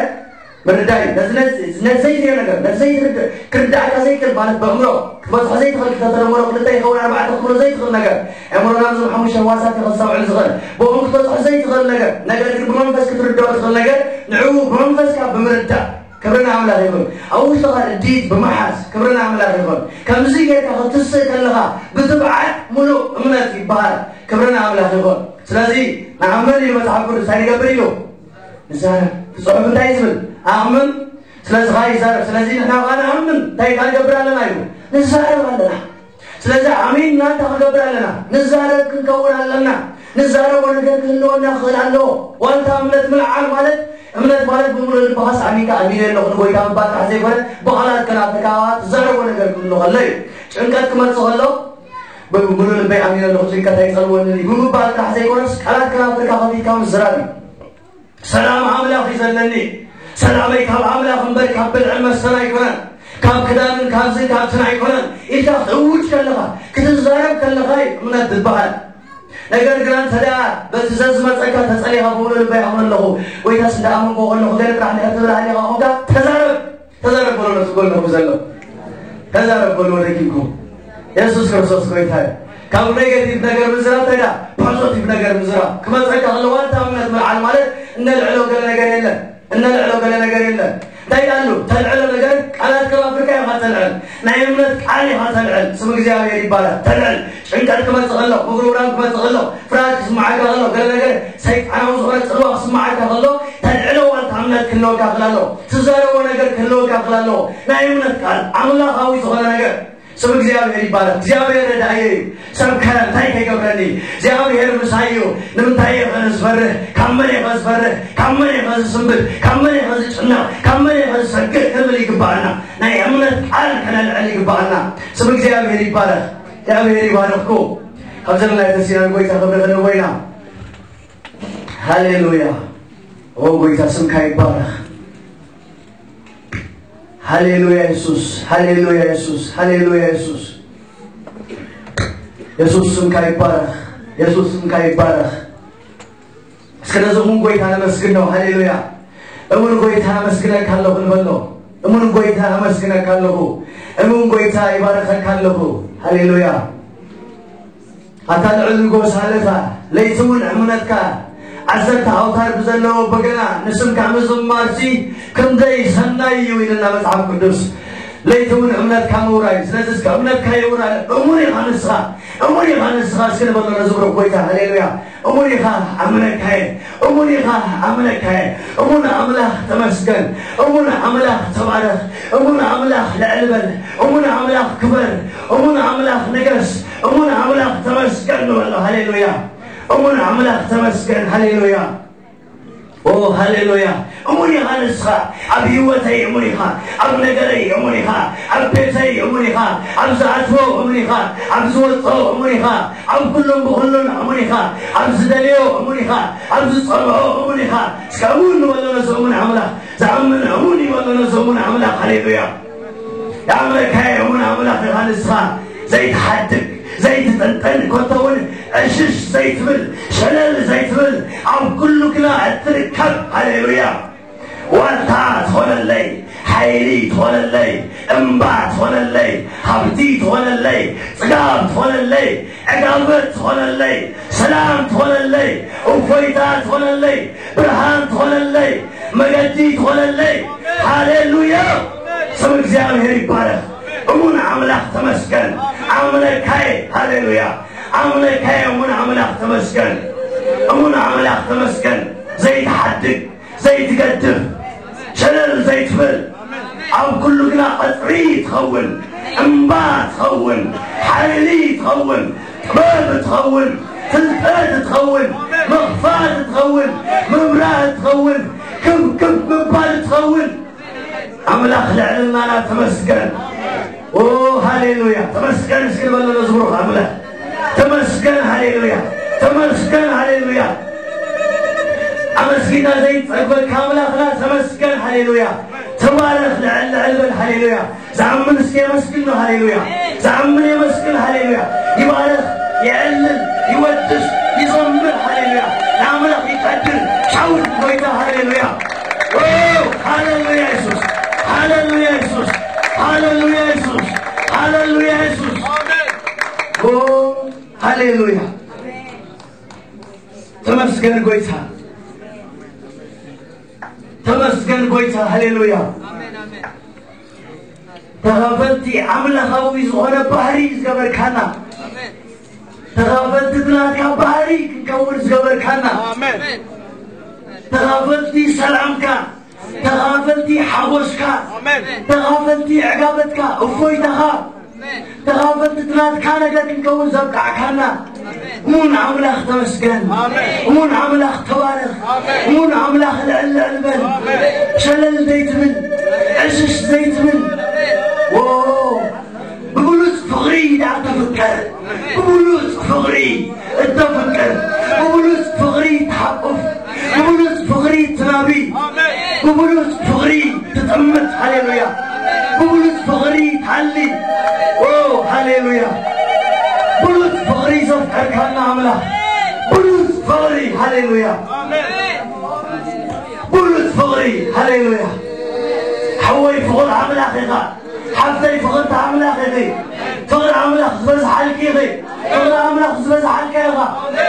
ምርዳይ፣ ነዚ፣ ነዚ፣ ነዚ ዘይትሪኦ ነገር፣ ነዚ ዘይትርድእ፣ ክርዳእካ ዘይክእል ማለት በእምሮ ክትበጽሖ ዘይትኽእል፣ ክልተ ተደመሮ ክልተ ይኸውን ኣርባዕተ ክትብሎ ዘይትኽእል ነገር፣ ኣእምሮና ነዞም ሓሙሽተ ህዋሳት እዩ ከስተውዕል ዝኽእል። ብእኡ ክትበጽሖ ዘይትኽእል ነገር፣ ነገር ግን ብመንፈስ ክትርድኦ ትኽእል ነገር፣ ንዕኡ ብመንፈስካ ብምርዳእ፣ ክብሪ ንኣምላኽ ይኹን። ኣብ ውሽጥኻ ርድኢት ብምሓዝ፣ ክብሪ ንኣምላኽ ይኹን። ከምዚ ጌርካ ክትስእ ከለኻ፣ ብትብዓት ምሉእ እምነት ይበሃል። ክብሪ ንኣምላኽ ይኹን። ስለዚ ንኣምን ኢሉ መጽሓፍ ቅዱስ እንታይ ንገብር ኢሉ? ንዛረብ። እቲ ጽሑፍ እንታይ ዝብል? ኣምን፣ ስለዚ ኸኣ ይዛረብ። ስለዚ ንሕና ኸኣ ንኣምን፣ እንታይ ቃል ንገብር ኣለና ኢሉ? ንዛረብ ኣለና። ስለዚ ኣሚንና እንታይ ክንገብር ኣለና? ንዛረብ ክንከውን ኣለና። ንዛረቦ ነገር ክህልወና ክኽእል ኣለዎ። ዋልታ እምነት ምልዓል ማለት፣ እምነት ማለት ብምሉእ ልብኻስ ኣሚንካ፣ ኣሚነ ኣለኹ ንጎይታ ምባል ጥራሕ ዘይኮነ፣ ብቓላት ከናፍርካ ትዛረቦ ነገር ክህሉ ከሎ እዩ። ጭንቀት ክመጽእ ከሎ፣ ብምሉእ ልበይ ኣሚነ ኣለኹ፣ ጭንቀት ኣይጸልወንን እዩ ብምባል ጥራሕ ዘይኮነስ፣ ቃላት ከናፍርካ ከፊትካ ምዝራብ እዩ። ሰላም ኣምላኽ እዩ ዘለኒ። ሰላመይ ካብ ኣምላኽ እምበር ካብ ብልዕን መስተን ኣይኮነን። ካብ ክዳንን ካብዝን ካብትን ኣይኮነን ኢልካ ክትእውጅ ከለኻ፣ ክትዛረብ ከለኻ እዩ እምነት ዝበሃል። ነገር ግና እንተ ደኣ በቲ ዘዝመጸካ ተጸሊኻ፣ ብሙሉእ ልበይ ኣምኖ ኣለኹ፣ ጎይታስ እንዳኣመንኩ ከለኹ ገለ ጥራሕ እንድሕር ትብል ሃሊኻ ኾንካ፣ ተዛረብ። ተዛረብ በሎ ነቲ ጎንኹም ዘሎ። ተዛረብ በሎ ደጊምኩም። የሱስ ክርስቶስ ጎይታ እዩ። ካብ ኔጋቲቭ ነገር ምዝራብ እንታይ ደኣ ፖዚቲቭ ነገር ምዝራብ። ክመጸካ ከሎ ዋልታ እምነት ምልዓል ማለት እነልዕሎ ገለ ነገር የለን። እነልዕሎ ገለ ነገር የለን። እንታይ ደኣ ኣሎ? ተልዕሎ ነገር ቃላት ከናፍርካ ኢኻ ተልዕል። ናይ እምነት ቃል ኢኻ ተልዕል። ስም እግዚኣብሔር ይባረክ። ተልዕል። ጭንቀት ክመጽእ ከሎ፣ ምጉርምራም ክመጽእ ከሎ፣ ፍርሃት ክስምዓካ ከሎ፣ ገለ ነገር ሰይጣናዊ ዝኾነ ጽልዋ ክስምዓካ ከሎ፣ ተልዕሎ ዋልታ እምነት ክህልወካ ክእል ኣለዎ። ትዛረቦ ነገር ክህልወካ ክእል ኣለዎ። ናይ እምነት ቃል፣ ኣምላኻዊ ዝኾነ ነገር። ስም እግዚኣብሔር ይባረክ። እግዚኣብሔር ረዳእየ እዩ። ሰብ ከ እንታይ ከይገብረኒ? እግዚኣብሔር ምሳይ እዩ። ንምንታይ እየ ኸ ዝፈርህ? ካብ መን እየ ኸ ዝፈርህ? ካብ መን እየ ኸ ዝስንብድ? ካብ መን እየ ኸ ዝጭነቕ? ካብ መን እየ ኸ ዝሰግእ? ክንብል ይግባኣና። ናይ እምነት ቃል ከነልዕል ይግባኣና። ስም እግዚኣብሔር ይባረክ። እግዚኣብሔር ይባረክኩ። ካብ ዘለና የተሲና ንጎይታ ክብሪ ክንህቦ ኢና። ሃሌሉያ። ኦ ጎይታ ስምካ ይባረክ። ሃሌሉያ የሱስ፣ ሃሌሉያ የሱስ፣ ሃሌሉያ የሱስ። የሱስ ስምካ ይባረክ። የሱስ ስምካ ይባረክ። እስከ ነዚ እሙን ጎይታ ነመስግን ነው። ሃሌሉያ። እሙን ጎይታ ኣመስግነካ ኣለኹ ንበሎ። እሙን ጎይታ ኣመስግነካ ኣለኹ። እሙን ጎይታ ይባረኸካ ኣለኹ። ሃሌሉያ። ኣታ ልዕል ንጎስ ሃለታ፣ ለይቲ እውን እምነትካ ዓሰርተ ኣውታር ብዘለዎ በገና ንስምካ ምዝማርሲ ክንደይ ሰናይ እዩ ኢልና መጽሓፍ ቅዱስ። ለይቲ እውን እምነትካ ምውራይ። ስለዚ እስከ እምነትካ ይውራይ። እሙን ኢኻ ንስኻ፣ እሙን ኢኻ ንስኻ። እስኪ ንበሎ ነዚ ብሩኽ ጎይታ። ሃሌሉያ። እሙን ኢኻ ኣምነካየ፣ እሙን ኢኻ ኣምነካየ። እሙን ኣምላኽ ተመስገን፣ እሙን ኣምላኽ ተባረኽ፣ እሙን ኣምላኽ ልዕል በል፣ እሙን ኣምላኽ ክበር፣ እሙን ኣምላኽ ንገስ፣ እሙን ኣምላኽ ተመስገን ንበሎ። ሃሌሉያ። እሙን ኣምላኽ ተመስገን። ሃሌሉያ። ኦ ሃሌሉያ። እሙን ኢኻ ንስኻ። ኣብ ህይወተይ እሙን ኢኻ። ኣብ ነገረይ እሙን ኢኻ። ኣብ ቤተይ እሙን ኢኻ። ኣብ ዝኣትዎ እሙን ኢኻ። ኣብ ዝወፅኦ እሙን ኢኻ። ኣብ ኩሉን ብኹሉን እሙን ኢኻ። ኣብ ዝደልዮ እሙን ኢኻ። ኣብ ዝፀምዖ እሙን ኢኻ። እስከ እሙን ንበሎ ነዚ እሙን ኣምላኽ። ዝኣምን እሙን ይበሎ ነዚ እሙን ኣምላኽ። ሃሌሉያ። የኣምረካየ እሙን ኣምላኽ ኢኻ ንስኻ። ዘይትሓድግ፣ ዘይትጠንጠን፣ ኮቶ እውን ዕሽሽ ዘይትብል፣ ሸለል ዘይትብል፣ ኣብ ኩሉ ግና እትርከብ። ሃሌሉያ። ዋልታ ትኾነለይ፣ ሓይሊ ትኾነለይ፣ እምባ ትኾነለይ፣ ሃብቲ ትኾነለይ፣ ጽጋብ ትኾነለይ፣ ዕጋበት ትኾነለይ፣ ሰላም ትኾነለይ፣ እፎይታ ትኾነለይ፣ ብርሃን ትኾነለይ፣ መገዲ ትኾነለይ። ሃሌሉያ። ስም እግዚኣብሔር ይባረኽ። እሙን ኣምላኽ ተመስገን። ኣምለካየ። ሃሌሉያ። ኣምለካየ እሙን ኣምላኽ ተመስገን። እሙን ኣምላኽ ተመስገን። ዘይትሓድግ፣ ዘይትገድፍ፣ ሸለል ዘይትብል፣ ኣብ ኩሉ ግና ቀጽሪ ትኸውን፣ እምባ ትኸውን፣ ሓይሊ ትኸውን፣ ጥበብ ትኸውን፣ ፍልጠት ትኸውን፣ ምኽፋት ትኸውን፣ ምብራህ ትኸውን፣ ክብ ክብ ምባል ትኸውን። ኣምላኽ ልዕልናና ተመስገን። ኦ ሃሌሉያ። ተመስገን እስኪ ንበሎ ነዚ ብሩኽ ኣምላኽ። ተመስገን። ሃሌሉያ። ተመስገን። ሃሌሉያ። ኣመስጊና ዘይጸግበካ ኣምላኽና ተመስገን። ሃሌሉያ። ተባረኽ። ልዕል ልዕል በል። ሃሌሉያ። ዝኣምን እስኪ የመስግን ነው። ሃሌሉያ። ዝኣምን የመስግን። ሃሌሉያ። ይባረኽ፣ የዕልል፣ ይወድስ፣ ይዘምር። ሃሌሉያ። ንኣምላኽ ይቀድር። ሻውል ጎይታ። ሃሌሉያ። ኦ፣ ሃሌሉያ የሱስ። ሃሌሉያ የሱስ። ሃሌሉያ የሱስ። ሃሌሉያ የሱስ። ኦ፣ ሃሌሉያ። ተመስገን ጎይታ። ተመስገን ጎይታ። ሃሌሉያ። ተኻፈልቲ ኣምላኻዊ ዝኾነ ባህሪ ዝገበርካና። ተኻፈልቲ ናትካ ባህሪ ክንከውን ዝገበርካና። ተኻፈልቲ ሰላምካ፣ ተኻፈልቲ ሓጎስካ፣ ተኻፈልቲ ዕጋበትካ፣ እፎይታኻ፣ ተኻፈልቲ ናትካ ነገር ክንከውን ዘብቃዕካና። እሙን ኣምላኽ ተመስገን። ኣሜን። እሙን ኣምላኽ ተባረኽ። ኣሜን። እሙን ኣምላኽ ልዕል ልዕል በል። ኣሜን። ሸለል ዘይትብል፣ ዕሽሽ ዘይትብል። ዎ፣ ብብሉጽ ፍቕሪ ደኣ ተፍቀር። ብብሉጽ ፍቕሪ እተፍቅር። ብብሉጽ ፍቕሪ ትሓቁፍ። ብብሉጽ ፍቕሪ ትናቢ። ኣሜን። ብብሉጽ ፍቕሪ ትጥምት። ሃሌሉያ። ብብሉጽ ፍቕሪ ትሓሊ። ኦ፣ ሃሌሉያ። ብሉጽ ፍቕሪ ዘፍቀርካና ኣምላኽ። ብሉጽ ፍቕሪ። ሃሌሉያ። ብሉጽ ፍቕሪ። ሃሌሉያ። ሓወይ ፍቕሪ ኣምላኽ ኢኻ። ሓፍተይ ፍቕርቲ ኣምላኽ ኢኺ። ፍቕሪ ኣምላኽ ዝበዝሓልኪ ኢኺ። ፍቕሪ ኣምላኽ ዝበዝሓልካ ኢኻ።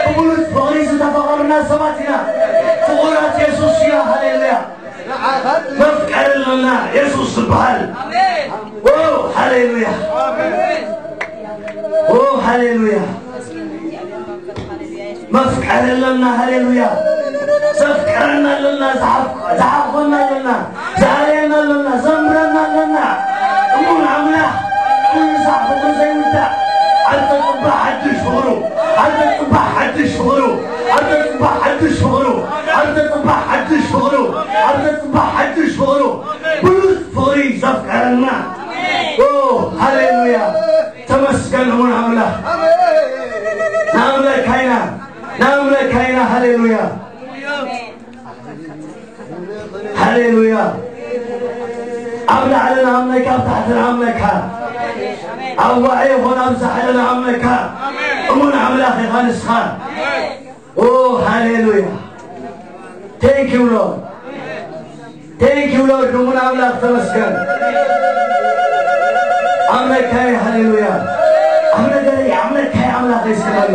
ብብሉጽ ፍቕሪ ዝተፈቐርና ሰባት ኢና። ፍቑራት የሱስ ኢና። ሃሌሉያ። መፍቀሪ ኣለና። የሱስ ዝበሃል። ኦ፣ ሃሌሉያ። ኦ፣ ሃሌሉያ። ዘፍቀረለና፣ ሃሌሉያ። ዘፍቀረና ኣለና፣ ዝሓፍ-፣ ዝሓፍቆና ኣለና፣ ዝኣለየና ኣለና፣ ዘንብረና ኣለና። እሙን ኣምላኽ ኩሉ ሳዕ ፍቕሩ ዘይውዳእ፣ ኣብ ተጽባሕ ሓድሽ ፍቕሩ፣ ኣብ ተጽባሕ ሓድሽ ፍቕሩ፣ ኣብ ተጽባሕ ሓድሽ ፍቕሩ፣ ኣብ ተጽባሕ ሓድሽ ፍቕሩ፣ ኣብ ተጽባሕ ሓድሽ ፍቕሩ፣ ብሉጽ ፍቕሪ ዘፍቀረና። ኦ፣ ሃሌሉያ። ተመስገን እሙን ኣምላኽ። ንኣምለካ ኢና፣ ንኣምለካ ኢና። ሃሌሉያ፣ ሃሌሉያ። ኣብ ላዕሊ ንኣምለካ፣ ኣብ ታሕቲ ንኣምለካ፣ ኣብ ዋዒ ይኹን ኣብ ዛሕሊ ንኣምለካ። እሙን ኣምላኽ ኢኻ ንስኻ። ኦ፣ ሃሌሉያ። Thank you, Lord. Thank you, Lord. እሙን ኣምላኽ ተመስገን። ኣምለካይ፣ ሃሌሉያ። ኣብ ነገረይ ኣምለካይ ኣምላኽ ይስከሎ።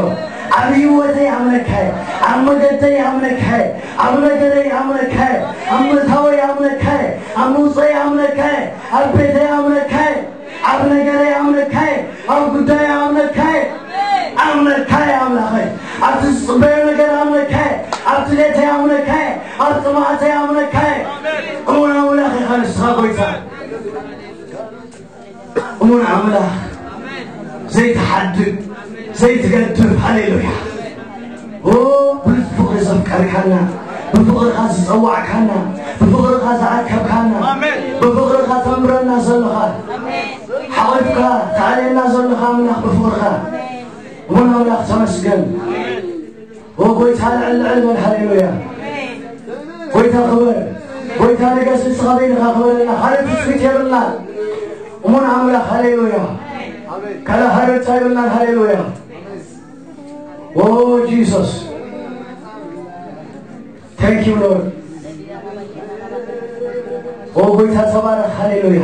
ኣብ ህይወተይ ኣምለካይ፣ ኣብ መገደይ ኣምለካይ፣ ኣብ ነገረይ ኣምለካይ፣ ኣብ ምእታወይ ኣምለካይ፣ ኣብ ምውፀይ ኣምለካይ፣ ኣብ ቤተይ ኣምለካይ፣ ኣብ ነገረይ ኣምለካይ፣ ኣብ ጉዳይ ኣምለካይ፣ ኣምለካይ ኣምላኸይ፣ ኣብቲ ዝጽበዮ ነገር ኣምለካይ፣ ኣብ ድሌተይ ኣምለካይ፣ ኣብ ጥማተይ ኣምለካይ። እሙን ኣምላኽ ኢኻ ንስኻ ጎይታ። እሙን ኣምላኽ ዘይትሓድግ፣ ዘይትገድፍ። ሃሌሉያ። ኦ፣ ብፍቕሪ ዘፍቀርካና፣ ብፍቕርኻ ዝጸዋዕካና፣ ብፍቕርኻ ዝኣከብካና፣ ኣሜን። ብፍቕርኻ ተንብረና ዘለኻ፣ ሓቒፍካ ተኣልየና ዘለኻ ኣምላኽ ብፍቕርኻ። እሙን ኣምላኽ ተመስገን። ኦ፣ ጎይታ ልዕል ልዕል በል። ሃሌሉያ። ጎይታ ክበር። ጎይታ ንገስ፣ ንስኻ በይንኻ ክበረልና። ካልእ ትጽቢት የብልናን። እሙን ኣምላኽ። ሃሌሉያ። ካልእ ሃረርታ የብልናን። ሃሌሉያ። ኦ፣ ጂሰስ። Thank you, Lord. ኦ፣ ጎይታ ተባረኽ። ሃሌሉያ።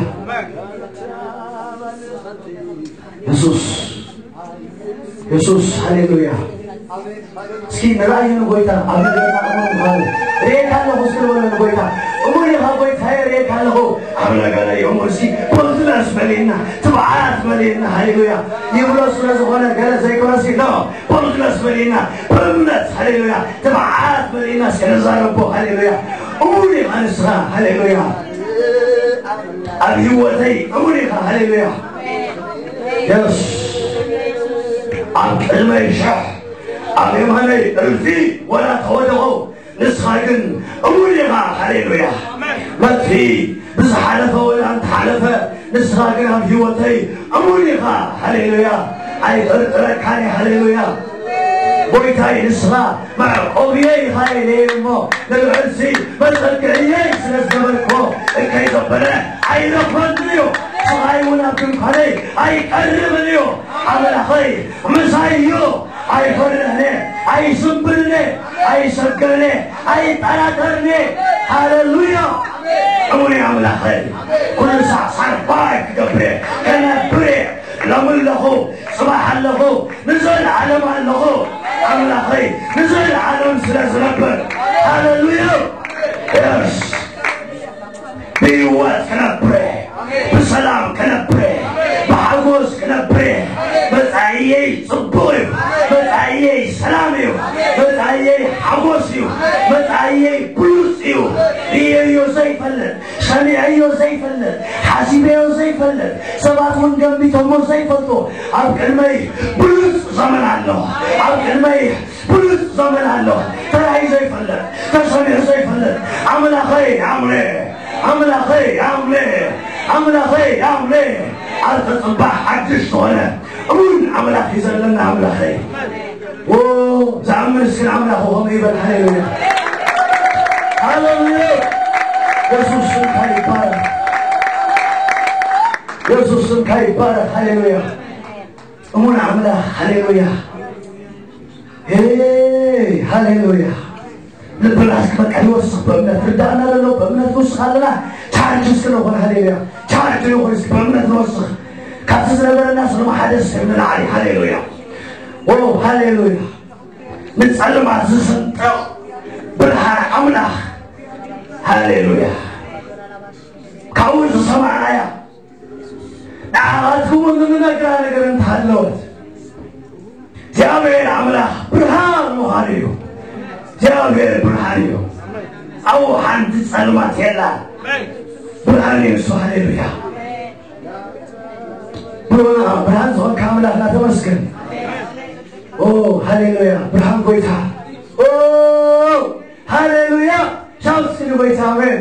የሱስ፣ የሱስ፣ ሃሌሉያ። እስኪ ንርኣዮ ንጎይታ ኣብ ነገርና እሙን ምዃኑ። ርእየካ ኣለኹ እስኪ ንበሎ ንጎይታ። እሙን ኢኻ ጎይታየ፣ ርእየካ ኣለኹ ኣብ ነገረይ እሙን። እስኪ ቦልድነስ መሊእና፣ ትብዓት መሊእና። ሃሌሉያ። ይብሎ ስለ ዝኾነ ገለ ዘይኮነ እስኪ፣ ኖ፣ ቦልድነስ መሊእና፣ ብእምነት፣ ሃሌሉያ፣ ትብዓት መሊእና እስኪ ንዛረቦ። ሃሌሉያ። እሙን ኢኻ ንስኻ። ሃሌሉያ። ኣብ ህይወተይ እሙን ኢኻ። ሃሌሉያ። የስ። ኣብ ቅድመይ ሽሕ፣ ኣብ የማነይ እልፊ ወላ ተወደቑ፣ ንስኻ ግን እሙን ኢኻ። ሃሌሉያ። መጥፊ ብዝሓለፈ ወላ እንተሓለፈ፣ ንስኻ ግን ኣብ ህይወተይ እሙን ኢኻ። ሃሌሉያ። ኣይጥርጥረካን እየ። ሃሌሉያ። ጎይታይ ንስኻ መዕቆብየይ ኢኻ ኢለየ እሞ፣ ንልዑልሲ መጸግዕየይ ስለ ዝገበርኮ፣ እከይ ዘበለ ኣይረኽበንን እዩ። ስቓይ እውን ኣብ ድንኳነይ ኣይቀርብን እዩ። ኣምላኸይ ምሳይ እዩ። ኣይፈርህን እየ፣ ኣይስንብርን እየ፣ ኣይሰገርን እየ፣ ኣይጠራጠርን እየ። ሃሌሉያ። እሙን እዩ ኣምላኸይ። ኩሉ ሳዕ ሳርባይ ክገብር እየ፣ ከነብር እየ። ሎሚ ኣለኹ፣ ጽባሕ ኣለኹ፣ ንዘለዓለም ኣለኹ። ኣምላኸይ ንዘለዓለም ስለ ዝነብር። ሃሌሉያ። የስ። ብህይወት ክነብር፣ ብሰላም ክነብር፣ ብሓጎስ ክነብር። መጻኢየይ ጽቡቕ እዩ። መጻኢየይ ሰላም እዩ። መጻኢየይ ሓጎስ እዩ። መጻኢየይ ብሉጽ እዩ። ርእየዮ ዘይፈልጥ፣ ሰሚዐዮ ዘይፈልጥ፣ ሓሲበዮ ዘይፈልጥ፣ ሰባት እውን ገንቢቶሞ ዘይፈልጡ፣ ኣብ ቅድመይ ብሉጽ ዘመን ኣሎ። ኣብ ቅድመይ ብሉጽ ዘመን ኣሎ። ተራእዩ ዘይፈልጥ፣ ተሰሚዑ ዘይፈልጥ። ኣምላኸይ ኣምሌ፣ ኣምላኸይ ኣምሌ፣ ኣምላኸይ ኣምሌ። ኣብ ተጽባሕ ሓድሽ ዝኾነ እሙን ኣምላኽ እዩ ዘለና። ኣምላኸይ፣ ዎ፣ ዝኣምን እስኪ ንኣምላኹ ከምኡ ይበል። ሃሌሉያ፣ ሃሌሉያ። የሱስ ስምካ ይባረክ፣ የሱስ ስምካ ይባረክ። ሃሌሉያ። እሙን ኣምላኽ። ሃሌሉያ፣ ሄ፣ ሃሌሉያ። ልብና እስኪ በቃ ይወስኽ ብእምነት። ርዳእና ዘሎ ብእምነት ንወስኽ ኣለና። ቻርጅ እስኪ ንኾን። ሃሌሉያ። ቻርጅ ንኾን እስኪ ብእምነት ንወስኽ። ካብቲ ዝነበረና ስርማ ሓደ እስኪ ንላዕሊ። ሃሌሉያ። ኦ፣ ሃሌሉያ። ንጸልማት ዝስንጥቕ ብርሃን ኣምላኽ። ሃሌሉያ። ካብኡ ዝሰማዕናያ ንዓኻትኩም እውን ንነግራ ነገር እንተሃለወት፣ እግዚኣብሔር ኣምላኽ ብርሃን ምዃኑ እዩ። እግዚኣብሔር ብርሃን እዩ። ኣብኡ ሓንቲ ጸልማት የላ። ብርሃን እዩ እሱ። ሃሌሉያ። ብርሃን ዝኾንካ ኣምላኽ እናተመስገን። ኦ ሃሌሉያ። ብርሃን ጎይታ። ኦ ሃሌሉያ። ሻውት ስሉ ጎይታ። ኣሜን።